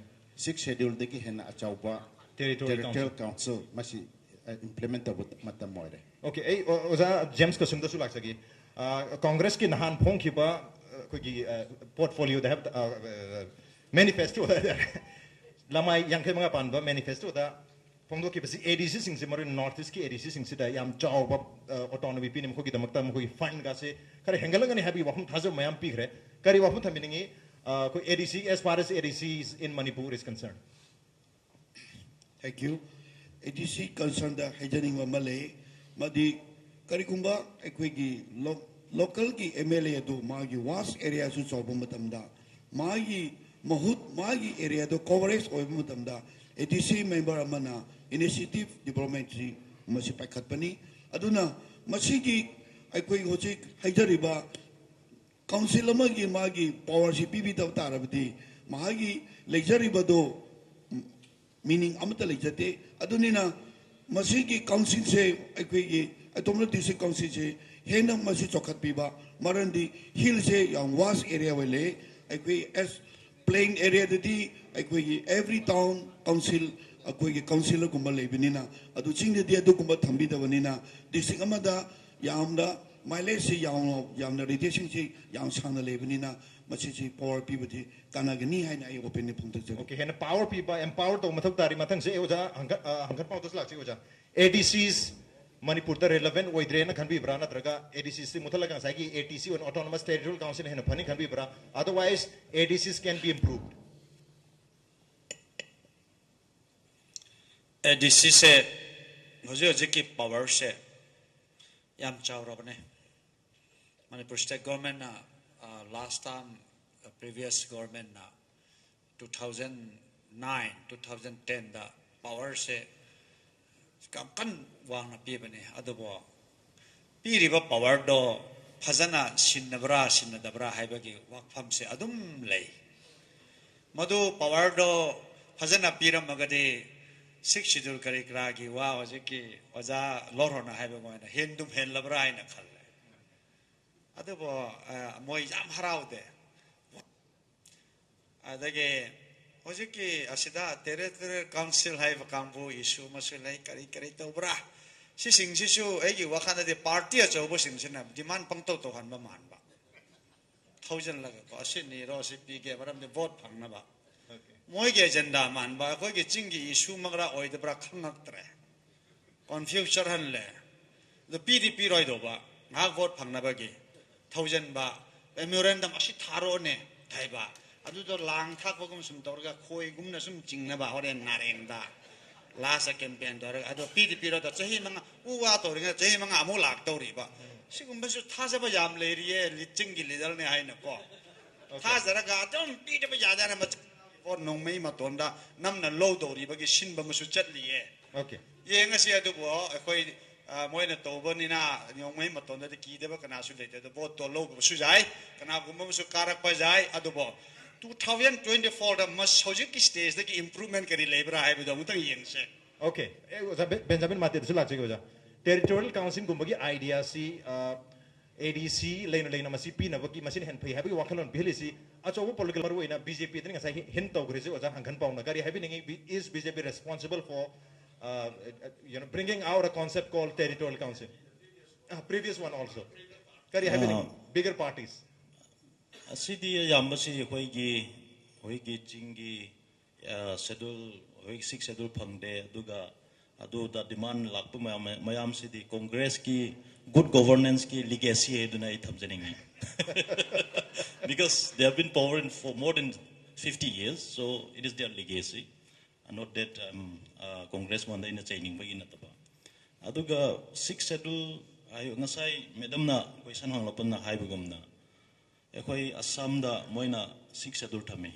ꯁꯤꯛꯁ ꯁꯦꯗ꯭ꯌꯨꯜꯗꯒꯤ ꯍꯦꯟꯅ ꯑꯆꯧꯕ ꯇꯦꯔꯤꯇꯣꯔꯤꯌꯦꯜ ꯀꯥꯎꯟꯁꯤꯜ ꯃꯁꯤ, ꯑ, ꯏꯝꯄ꯭ꯂꯤꯃꯦꯟ ꯇꯧꯕ ꯃꯇꯝ ꯑꯣꯏꯔꯦ꯫ ꯑꯣꯀꯦ, ꯑꯩ ꯑꯣ-, ꯑꯣꯖꯥ ꯖꯦꯝꯁ ꯀꯁꯨꯝꯗꯁꯨ ꯂꯥꯛꯆꯒꯦ꯫ ꯑ, ꯀꯣꯡꯒ꯭ꯔꯦꯁꯀꯤ ꯅꯍꯥꯟ ꯐꯣꯡꯈꯤꯕ, ꯑ, ꯑꯩꯈꯣꯏꯒꯤ, ꯑ, ꯄꯣꯔꯠꯐꯣꯂꯤꯌꯣꯗ ꯍꯥꯏꯕ, ꯑ, ꯑ, ꯃꯦꯅꯤꯐꯦꯁꯇꯣꯗ ꯍꯥꯏꯇꯥꯔꯦ, ꯂꯃꯥꯏ ꯌꯥꯡꯈꯩ ꯃꯉꯥ ꯄꯥꯟꯕ ꯃꯦꯅꯤꯐꯦꯁꯇꯣꯗ ꯐꯣꯡꯗꯣꯛꯈꯤꯕꯁꯤ ꯑꯦ ꯗꯤ ꯁꯤꯁꯤꯡꯁꯤ, ꯃꯔꯨ ꯑꯣꯏꯅ ꯅꯣꯔꯠ ꯏꯁꯀꯤ ꯑꯦ ꯗꯤ ꯁꯤꯁꯤꯡꯁꯤꯗ ꯌꯥꯝ ꯆꯥꯎꯕ, ꯑ, ꯑꯣꯇꯣꯅꯣꯃꯤ ꯄꯤꯅꯤ, ꯃꯈꯣꯏꯒꯤꯗꯃꯛꯇ ꯃꯈꯣꯏꯒꯤ ꯐꯟꯒꯥꯁꯦ ꯈꯔ ꯍꯦꯟꯒꯠꯂꯒꯅꯤ ꯍꯥꯏꯕꯒꯤ ꯋꯥꯐꯝ ꯊꯥꯖꯕ ꯃꯌꯥꯝ ꯄꯤꯈ꯭ꯔꯦ꯫ ꯀꯔꯤ ꯋꯥꯐꯝ ꯊꯝꯕꯤꯅꯤꯡꯉꯤ? ꯑ, ꯑꯩꯈꯣꯏ ꯑꯦ ꯗꯤ ꯁꯤ, as far as A D Cs in Manipur is concerned? Thank you. ꯑꯦ ꯗꯤ ꯁꯤ ꯀꯟꯁꯔꯟꯗ ꯍꯥꯏꯖꯅꯤꯡꯕ ꯑꯃ ꯂꯩ꯫ ꯃꯗꯤ ꯀꯔꯤꯒꯨꯝꯕ ꯑꯩꯈꯣꯏꯒꯤ ꯂꯣ-, ꯂꯣꯀꯦꯜꯒꯤ ꯑꯦꯝ ꯑꯦꯜ ꯑꯦ ꯑꯗꯨ ꯃꯥꯒꯤ ꯋꯥꯁ ꯑꯦꯔꯤꯌꯥꯁꯨ ꯆꯥꯎꯕ ꯃꯇꯝꯗ, ꯃꯥꯒꯤ ꯃꯍꯨꯠ, ꯃꯥꯒꯤ ꯑꯦꯔꯤꯌꯥꯗꯣ ꯀꯣꯚꯔꯦꯖ ꯑꯣꯏꯕ ꯃꯇꯝꯗ, ꯑꯦ ꯗꯤ ꯁꯤ ꯃꯦꯝꯕꯔ ꯑꯃꯅ ꯏꯅꯤꯁꯤꯌꯦꯇꯤꯚ ꯗꯤꯕ꯭ꯂꯣꯃꯦꯁꯤ ꯃꯁꯤ ꯄꯥꯏꯈꯠꯄꯅꯤ꯫ ꯑꯗꯨꯅ ꯃꯁꯤꯒꯤ ꯑꯩꯈꯣꯏ ꯍꯧꯖꯤꯛ ꯍꯥꯏꯖꯔꯤꯕ ꯀꯥꯎꯟꯁꯤꯜ ꯑꯃꯒꯤ ꯃꯥꯒꯤ ꯄꯥꯋꯔꯁꯤ ꯄꯤꯕꯤꯗꯕ ꯇꯥꯔꯕꯗꯤ, ꯃꯍꯥꯛꯀꯤ ꯂꯩꯖꯔꯤꯕꯗꯣ ꯃꯤꯅꯤꯡ ꯑꯃꯠꯇ ꯂꯩꯖꯗꯦ꯫ ꯑꯗꯨꯅꯤꯅ ꯃꯁꯤꯒꯤ ꯀꯥꯎꯟꯁꯤꯜꯁꯦ, ꯑꯩꯈꯣꯏꯒꯤ ꯑꯣꯇꯣꯅꯣꯃꯁ ꯗꯤꯁꯇ꯭ꯔꯤꯛ ꯀꯥꯎꯟꯁꯤꯜꯁꯦ ꯍꯦꯟꯅ ꯃꯁꯤ ꯆꯥꯎꯈꯠꯄꯤꯕ, ꯃꯔꯝꯗꯤ ꯍꯤꯜꯁꯦ ꯌꯥꯝ ꯋꯥꯁ ꯑꯦꯔꯤꯌꯥ ꯑꯣꯏ ꯂꯩ꯫ ꯑꯩꯈꯣꯏ ꯑꯦꯁ ꯄ꯭ꯂꯦꯟ ꯑꯦꯔꯤꯌꯥꯗꯗꯤ ꯑꯩꯈꯣꯏꯒꯤ ꯑꯦꯚ꯭ꯔꯤ ꯇꯥꯎꯟ ꯀꯥꯎꯟꯁꯤꯜ, ꯑꯩꯈꯣꯏꯒꯤ ꯀꯥꯎꯟꯁꯤꯜꯒꯨꯝꯕ ꯂꯩꯕꯅꯤꯅ, ꯑꯗꯨ ꯆꯤꯡꯗꯗꯤ ꯑꯗꯨꯒꯨꯝꯕ ꯊꯝꯕꯤꯗꯕꯅꯤꯅ, ꯗꯤꯁꯇ꯭ꯔꯤꯛ ꯑꯃꯗ ꯌꯥꯝꯅ ꯃꯥꯏꯂꯦꯖꯁꯤ ꯌꯥꯝꯅ, ꯌꯥꯝꯅ ꯔꯦꯗꯤꯌꯦꯁꯟꯁꯤ ꯌꯥꯝ ꯁꯥꯡꯅ ꯂꯩꯕꯅꯤꯅ, ꯃꯁꯤꯁꯤ ꯄꯥꯋꯔ ꯄꯤꯕꯗꯤ ꯀꯥꯟꯅꯒꯅꯤ ꯍꯥꯏꯅ ꯑꯩ ꯑꯣꯄꯤꯅꯤꯌꯟ ꯐꯣꯡꯗꯣꯛꯆꯔꯤ꯫ ꯑꯣꯀꯦ, ꯍꯦꯟꯅ ꯄꯥꯋꯔ ꯄꯤꯕ, ꯑꯦꯝꯄꯥꯋꯔ ꯇꯧꯕ ꯃꯊꯧ ꯇꯥꯔꯤ꯫ ꯃꯊꯪꯁꯦ ꯑꯩ ꯑꯣꯖꯥ ꯍꯪꯒꯠ-, ꯑ, ꯍꯪꯒꯠ ꯄꯥꯎꯗꯁꯨ ꯂꯥꯛꯆꯩ ꯑꯣꯖꯥ꯫ ꯑꯦ ꯗꯤ ꯁꯤꯁ ꯃꯅꯤꯄꯨꯔꯗ relevant ꯑꯣꯏꯗ꯭ꯔꯦꯅ ꯈꯟꯕꯤꯕ꯭ꯔꯥ, ꯅꯠꯇ꯭ꯔꯒ ADCs ꯁꯤ ꯃꯨꯊꯠꯂꯒ ꯉꯁꯥꯏꯒꯤ ATC ꯑꯣꯏꯅ autonomous territorial council ꯍꯦꯟꯅ ꯐꯅꯤ ꯈꯟꯕꯤꯕ꯭ꯔꯥ? Otherwise, ADCs can be improved. ꯑꯦ ꯗꯤ ꯁꯤꯁꯦ ꯍꯧꯖꯤꯛ ꯍꯧꯖꯤꯛꯀꯤ ꯄꯥꯋꯔꯁꯦ ꯌꯥꯝ ꯆꯥꯎꯔꯕꯅꯦ꯫ ꯃꯅꯤꯄꯨꯔ ꯁ꯭ꯇꯦꯠ ꯒꯣꯔꯃꯦꯟꯅ, ꯂꯥꯁ ꯇꯥꯏꯝ ꯄ꯭ꯔꯤꯚꯤꯌꯁ ꯒꯣꯔꯃꯦꯟꯅ two thousand nine, two thousand ten ꯗ ꯄꯥꯋꯔꯁꯦ ꯌꯥꯝ ꯀꯟꯅ ꯋꯥꯡꯅ ꯄꯤꯕꯅꯦ꯫ ꯑꯗꯨꯕꯨ ꯄꯤꯔꯤꯕ ꯄꯥꯋꯔꯗꯣ ꯐꯖꯅ ꯁꯤꯟꯅꯕ꯭ꯔꯥ ꯁꯤꯟꯅꯗꯕ꯭ꯔꯥ ꯍꯥꯏꯕꯒꯤ ꯋꯥꯐꯝꯁꯦ ꯑꯗꯨꯝ ꯂꯩ꯫ ꯃꯗꯨ ꯄꯥꯋꯔꯗꯣ ꯐꯖꯅ ꯄꯤꯔꯝꯃꯒꯗꯤ ꯁꯤꯛꯁ ꯁꯤꯗꯨꯜ ꯀꯔꯤ ꯀꯔꯥꯒꯤ ꯋꯥ ꯍꯧꯖꯤꯛꯀꯤ ꯑꯣꯖꯥ ꯂꯣꯔꯍꯣꯟꯅ ꯍꯥꯏꯕ ꯑꯗꯨꯃꯥꯏꯅ ꯍꯦꯟꯗꯨꯝ ꯍꯦꯜꯂꯕ꯭ꯔꯥ ꯍꯥꯏꯅ ꯈꯜꯂꯦ꯫ ꯑꯗꯨꯕꯨ ꯃꯣꯏ ꯌꯥꯝ ꯍꯔꯥꯎꯗꯦ꯫ ꯑꯗꯒꯤ ꯍꯧꯖꯤꯛꯀꯤ ꯑꯁꯤꯗ ꯇꯦꯔꯤꯇꯣꯔꯤꯌꯦꯜ ꯀꯥꯎꯟꯁꯤꯜ ꯍꯥꯏꯕ ꯀꯥꯡꯕꯨ ꯏꯁꯨ ꯑꯃꯁꯨ ꯂꯩ꯫ ꯀꯔꯤ ꯀꯔꯤ ꯇꯧꯕ꯭ꯔꯥ? ꯁꯤꯁꯤꯡꯁꯤꯁꯨ ꯑꯩꯒꯤ ꯋꯥꯈꯜꯗꯗꯤ ꯄꯥꯔꯇꯤ ꯑꯆꯧꯕꯁꯤꯡꯁꯤꯅ ꯗꯤꯃꯥꯟ ꯄꯪꯇꯧ ꯇꯧꯍꯟꯕ ꯃꯥꯟꯕ꯫ ꯊꯧꯖꯤꯜꯂꯒꯀꯣ, ꯑꯁꯤ ꯅꯤꯔꯣ, ꯑꯁꯤ ꯄꯤꯒꯦ, ꯃꯔꯝꯗꯤ ꯚꯣꯠ ꯐꯪꯅꯕ꯫ ꯃꯣꯏꯒꯤ ꯑꯦꯖꯦꯟꯗꯥ ꯃꯥꯟꯕ, ꯑꯩꯈꯣꯏꯒꯤ ꯆꯤꯡꯒꯤ ꯏꯁꯨꯃꯛꯔ ꯑꯣꯏꯗꯕ꯭ꯔꯥ ꯈꯪꯉꯛꯇ꯭ꯔꯦ꯫ ꯀꯣꯟꯐ꯭ꯌꯨꯁ ꯆꯠꯍꯜꯂꯦ꯫ ꯑꯗꯣ ꯄꯤꯗꯤ ꯄꯤꯔꯣꯏꯗꯧꯕ, ꯉꯥꯏꯍꯥꯛ ꯚꯣꯠ ꯐꯪꯅꯕꯒꯤ ꯊꯧꯖꯤꯟꯕ, ꯃꯦꯃꯣꯔꯦꯟꯗꯝ ꯑꯁꯤ ꯊꯥꯔꯛꯑꯣꯅꯦ ꯍꯥꯏꯕ꯫ ꯑꯗꯨꯗꯣ ꯂꯥꯡ ꯊꯥꯛꯄꯒꯨꯝ ꯁꯨꯝ ꯇꯧꯔꯒ ꯈꯣꯏꯒꯨꯝꯅ ꯁꯨꯝ ꯆꯤꯡꯅꯕ ꯍꯣꯔꯦꯟ ꯅꯥꯔꯦꯟꯗ꯫ ꯂꯥꯁꯇ ꯀꯦꯝꯄꯦꯟ ꯇꯧꯔꯒ ꯑꯗꯣ ꯄꯤꯗꯤ ꯄꯤꯔꯣꯏꯗ, ꯆꯍꯤ ꯃꯉꯥ ꯎ ꯋꯥ ꯇꯧꯔꯤꯉꯩꯗ ꯆꯍꯤ ꯃꯉꯥ ꯑꯃꯨꯛ ꯂꯥꯛꯇꯧꯔꯤꯕ꯫ ꯁꯤꯒꯨꯝꯕꯁꯨ ꯊꯥꯖꯕ ꯌꯥꯝ ꯂꯩꯔꯤꯌꯦ ꯆꯤꯡꯒꯤ ꯂꯤꯗꯔꯅꯦ ꯍꯥꯏꯅꯀꯣ꯫ ꯊꯥꯖꯔꯒ ꯑꯗꯨꯝ ꯄꯤꯗꯕ ꯌꯥꯗꯦꯅ ꯃꯆꯥ ꯅꯣꯡꯃꯩ ꯃꯇꯣꯟꯗ ꯅꯝꯅ ꯂꯧꯗꯧꯔꯤꯕꯒꯤ ꯁꯤꯟꯕ ꯑꯃꯁꯨ ꯆꯠꯂꯤꯌꯦ꯫ Okay. ꯌꯦꯡꯉꯁꯤ꯫ ꯑꯗꯨꯕꯨ ꯑꯩꯈꯣꯏ, ꯑ, ꯃꯣꯏꯅ ꯇꯧꯕꯅꯤꯅ ꯅꯣꯡꯃꯩ ꯃꯇꯣꯟꯗꯗꯤ ꯀꯤꯗꯕ ꯀꯅꯥꯁꯨ ꯂꯩꯇꯦ꯫ ꯑꯗꯣ ꯚꯣꯠꯇꯣ ꯂꯧꯕꯁꯨ ꯌꯥꯏ, ꯀꯅꯥꯒꯨꯝꯕ ꯑꯃꯁꯨ ꯀꯥꯔꯛꯄ ꯌꯥꯏ꯫ ꯑꯗꯨꯕꯨ two thousand twenty fourꯗ ꯃꯁ-, ꯍꯧꯖꯤꯛꯀꯤ ꯁ꯭ꯇꯦꯖꯇꯒꯤ ꯏꯝꯄ꯭ꯔꯨꯚꯃꯦꯟ ꯀꯔꯤ ꯂꯩꯕ꯭ꯔꯥ ꯍꯥꯏꯕꯗꯣ ꯑꯃꯨꯛꯇꯪ ꯌꯦꯡꯁꯦ꯫ Okay. ꯑꯦ, ꯑꯣꯖꯥ ꯕꯦ-, ꯕꯦꯟꯖꯥꯃꯤꯟ ꯃꯥꯇꯦꯗꯁꯨ ꯂꯥꯛꯆꯒꯦ, ꯑꯣꯖꯥ꯫ Territorial Councilꯒꯨꯝꯕꯒꯤ ideaꯁꯤ, ꯑ, ADC ꯂꯩꯅ ꯂꯩꯅ ꯃꯁꯤ ꯄꯤꯅꯕꯒꯤ, ꯃꯁꯤꯅ ꯍꯦꯟꯅ ꯐꯩ ꯍꯥꯏꯕꯒꯤ ꯋꯥꯈꯜꯂꯣꯟ ꯄꯤꯍꯜꯂꯤꯁꯤ ꯑꯆꯧꯕ political, ꯃꯔꯨ ꯑꯣꯏꯅ BJPꯗꯅ ꯉꯁꯥꯏ ꯍꯤ-, hint ꯇꯧꯈ꯭ꯔꯤꯁꯤ ꯑꯣꯖꯥ ꯍꯪꯈꯟ ꯄꯥꯎꯅ꯫ ꯀꯔꯤ ꯍꯥꯏꯕꯤꯅꯤꯡꯉꯤ? Is BJP responsible for, uh, you know, bringing out a concept called Territorial Council? Uh, previous one also. ꯀꯔꯤ ꯍꯥꯏꯕꯤꯅꯤꯡꯉꯤ? ꯑ, Bigger parties. ꯑꯁꯤꯗꯤ ꯑꯌꯥꯝꯕꯁꯤ ꯑꯩꯈꯣꯏꯒꯤ, ꯑꯩꯈꯣꯏꯒꯤ ꯆꯤꯡꯒꯤ, ꯑ, ꯁꯦꯗꯨꯜ, ꯑꯩꯈꯣꯏꯒꯤ ꯁꯤꯛꯁ ꯁꯦꯗꯨꯜ ꯐꯪꯗꯦ꯫ ꯑꯗꯨꯒ ꯑꯗꯨꯗ demand ꯂꯥꯛꯄ ꯃꯌꯥꯝ ꯃꯌꯥꯝꯁꯤꯗꯤ ꯀꯣꯡꯒ꯭ꯔꯦꯁꯀꯤ good governanceꯀꯤ legacy ꯍꯥꯏꯗꯨꯅ ꯑꯩ ꯊꯝꯖꯅꯤꯡꯉꯤ. Because they have been power in for more than fifty years, so it is their legacy. Not that um, uh, Congress ꯃꯉꯣꯟꯗ ꯑꯩꯅ ꯆꯩꯅꯤꯡꯕꯒꯤ ꯅꯠꯇꯕ. ꯑꯗꯨꯒ sixth schedule ꯍꯥꯏ, ꯉꯁꯥꯏ ꯃꯦꯗꯝꯅ question ꯍꯪꯂꯛꯄꯅ ꯍꯥꯏꯕꯒꯨꯝꯅ, ꯑꯩꯈꯣꯏ ꯑꯁꯥꯝꯗ ꯃꯣꯏꯅ sixth schedule ꯊꯝꯃꯤ.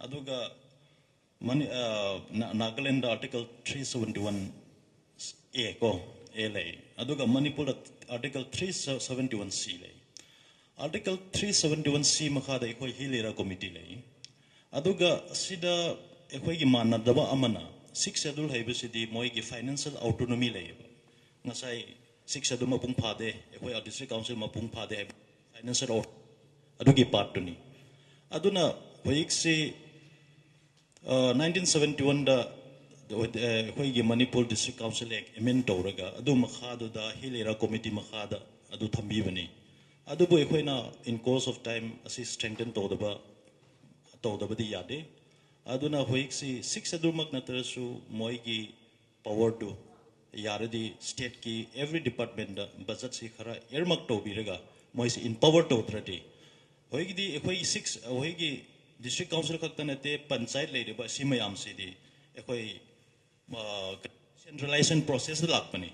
ꯑꯗꯨꯒ ꯃꯅꯤ ꯑ, ꯅꯥ- Nagaland article three seventy one A ꯀꯣ, A ꯂꯩ. ꯑꯗꯨꯒ ꯃꯅꯤꯄꯨꯔꯗ article three seventy one C ꯂꯩ. Article three seventy one C ꯃꯈꯥꯗ ꯑꯩꯈꯣꯏ Hill Area Committee ꯂꯩ. ꯑꯗꯨꯒ ꯑꯁꯤꯗ ꯑꯩꯈꯣꯏꯒꯤ ꯃꯥꯟꯅꯗꯕ ꯑꯃꯅ, sixth schedule ꯍꯥꯏꯕꯁꯤꯗꯤ ꯃꯣꯏꯒꯤ financial autonomy ꯂꯩꯌꯦꯕ. ꯉꯁꯥꯏ sixth schedule ꯃꯄꯨꯡ ꯐꯥꯗꯦ, ꯑꯩꯈꯣꯏ district council ꯃꯄꯨꯡ ꯐꯥꯗꯦ ꯍꯥꯏꯕ financial ꯑꯗꯨꯒꯤ partꯇꯨꯅꯤ. ꯑꯗꯨꯅ ꯍꯧꯖꯤꯛꯁꯤ nineteen seventy one ꯗ ꯑꯩꯈꯣꯏꯒꯤ Manipur District Council Act amend ꯇꯧꯔꯒ ꯑꯗꯨ ꯃꯈꯥꯗꯨꯗ Hill Area Committee ꯃꯈꯥꯗ ꯑꯗꯨ ꯊꯝꯕꯤꯕꯅꯤ. ꯑꯗꯨꯕꯨ ꯑꯩꯈꯣꯏꯅ in course of time ꯑꯁꯤ strengthen ꯇꯧꯗꯕ ꯇꯧꯗꯕꯗꯤ ꯌꯥꯗꯦ. ꯑꯗꯨꯅ ꯍꯧꯖꯤꯛꯁꯤ sixth schedule ꯃꯛ ꯅꯠꯇ꯭ꯔꯁꯨ ꯃꯣꯏꯒꯤ powerꯗꯨ ꯌꯥꯔꯗꯤ stateꯀꯤ every departmentꯇ budgetꯁꯤ ꯈꯔ earmark ꯇꯧꯕꯤꯔꯒ ꯃꯣꯏꯁꯤ empower ꯇꯧꯗ꯭ꯔꯗꯤ, ꯍꯧꯖꯤꯛꯀꯤꯗꯤ ꯑꯩꯈꯣꯏꯒꯤ six ꯑꯩꯈꯣꯏꯒꯤ district council ꯈꯛꯇ ꯅꯠꯇꯦ, ꯄꯟꯆꯥꯌꯠ ꯂꯩꯔꯤꯕ ꯁꯤ ꯃꯌꯥꯝꯁꯤꯗꯤ ꯑꯩꯈꯣꯏ decentralization processꯇ ꯂꯥꯛꯄꯅꯤ.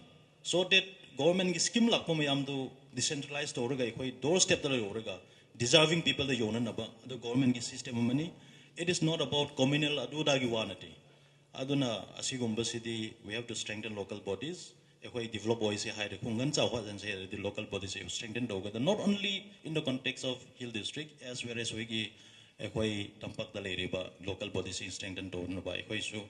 So that governmentꯀꯤ scheme ꯂꯥꯛꯄ ꯃꯌꯥꯝꯗꯨ decentralize ꯇꯧꯔꯒ ꯑꯩꯈꯣꯏ door stepꯇ ꯌꯧꯔꯒ deserving peopleꯗ ꯌꯧꯅꯅꯕ ꯑꯗꯨ governmentꯀꯤ system ꯑꯃꯅꯤ. It is not about communal ꯑꯗꯨꯗꯥꯒꯤ ꯋꯥ ꯅꯠꯇꯦ. ꯑꯗꯨꯅ ꯑꯁꯤꯒꯨꯝꯕꯁꯤꯗꯤ we have to strengthen local bodies. ꯑꯩꯈꯣꯏ develop ꯑꯣꯏꯁꯦ ꯍꯥꯏꯔꯦ, ꯈꯨꯡꯒꯪ ꯆꯥꯎꯈꯠꯍꯟꯁꯦ ꯍꯥꯏꯔꯗꯤ local bodies strengthen ꯇꯧꯒꯗ, not only in the context of Hill District as well as ꯑꯩꯈꯣꯏꯒꯤ ꯑꯩꯈꯣꯏ ꯇꯝꯄꯥꯛꯇ ꯂꯩꯔꯤꯕ local bodies strengthen ꯇꯧꯅꯕ ꯑꯩꯈꯣꯏꯁꯨ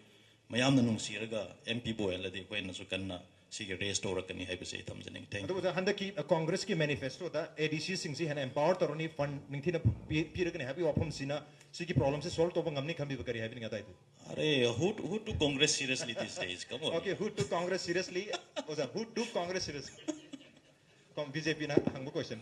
ꯃꯌꯥꯝꯅ ꯅꯨꯡꯁꯤꯔꯒ MP ꯕꯨ ꯑꯣꯏꯍꯜꯂꯗꯤ ꯑꯩꯈꯣꯏꯅꯁꯨ ꯀꯟꯅ ꯁꯤꯒꯤ raise ꯇꯧꯔꯛꯀꯅꯤ ꯍꯥꯏꯕꯁꯤ ꯑꯩ ꯊꯝꯖꯅꯤꯡꯉꯤ. Thank you. ꯑꯗꯨ ꯑꯣꯖꯥ, ꯍꯟꯗꯛꯀꯤ ꯑ, ꯀꯣꯡꯒ꯭ꯔꯦꯁꯀꯤ manifestoꯗ ADCꯁꯤꯡꯁꯤ ꯍꯦꯟꯅ empower ꯇꯧꯔꯅꯤ, fund ꯅꯤꯡꯊꯤꯅ ꯄꯤ- ꯄꯤꯔꯒꯅꯤ ꯍꯥꯏꯕꯒꯤ ꯋꯥꯐꯝꯁꯤꯅ ꯁꯤꯒꯤ problemꯁꯦ solve ꯇꯧꯕ ꯉꯝꯅꯤ ꯈꯟꯕꯤꯕ ꯀꯔꯤ ꯍꯥꯏꯕꯤꯅꯤꯡꯉꯤ ꯑꯗꯥꯏꯗꯨ? ꯑꯔꯦ, who to, who to Congress seriously these days? Come on. Okay, who to Congress seriously? ꯑꯣꯖꯥ, who to Congress seriously? ꯀꯣꯝ- BJPꯅ ꯍꯪꯕ question.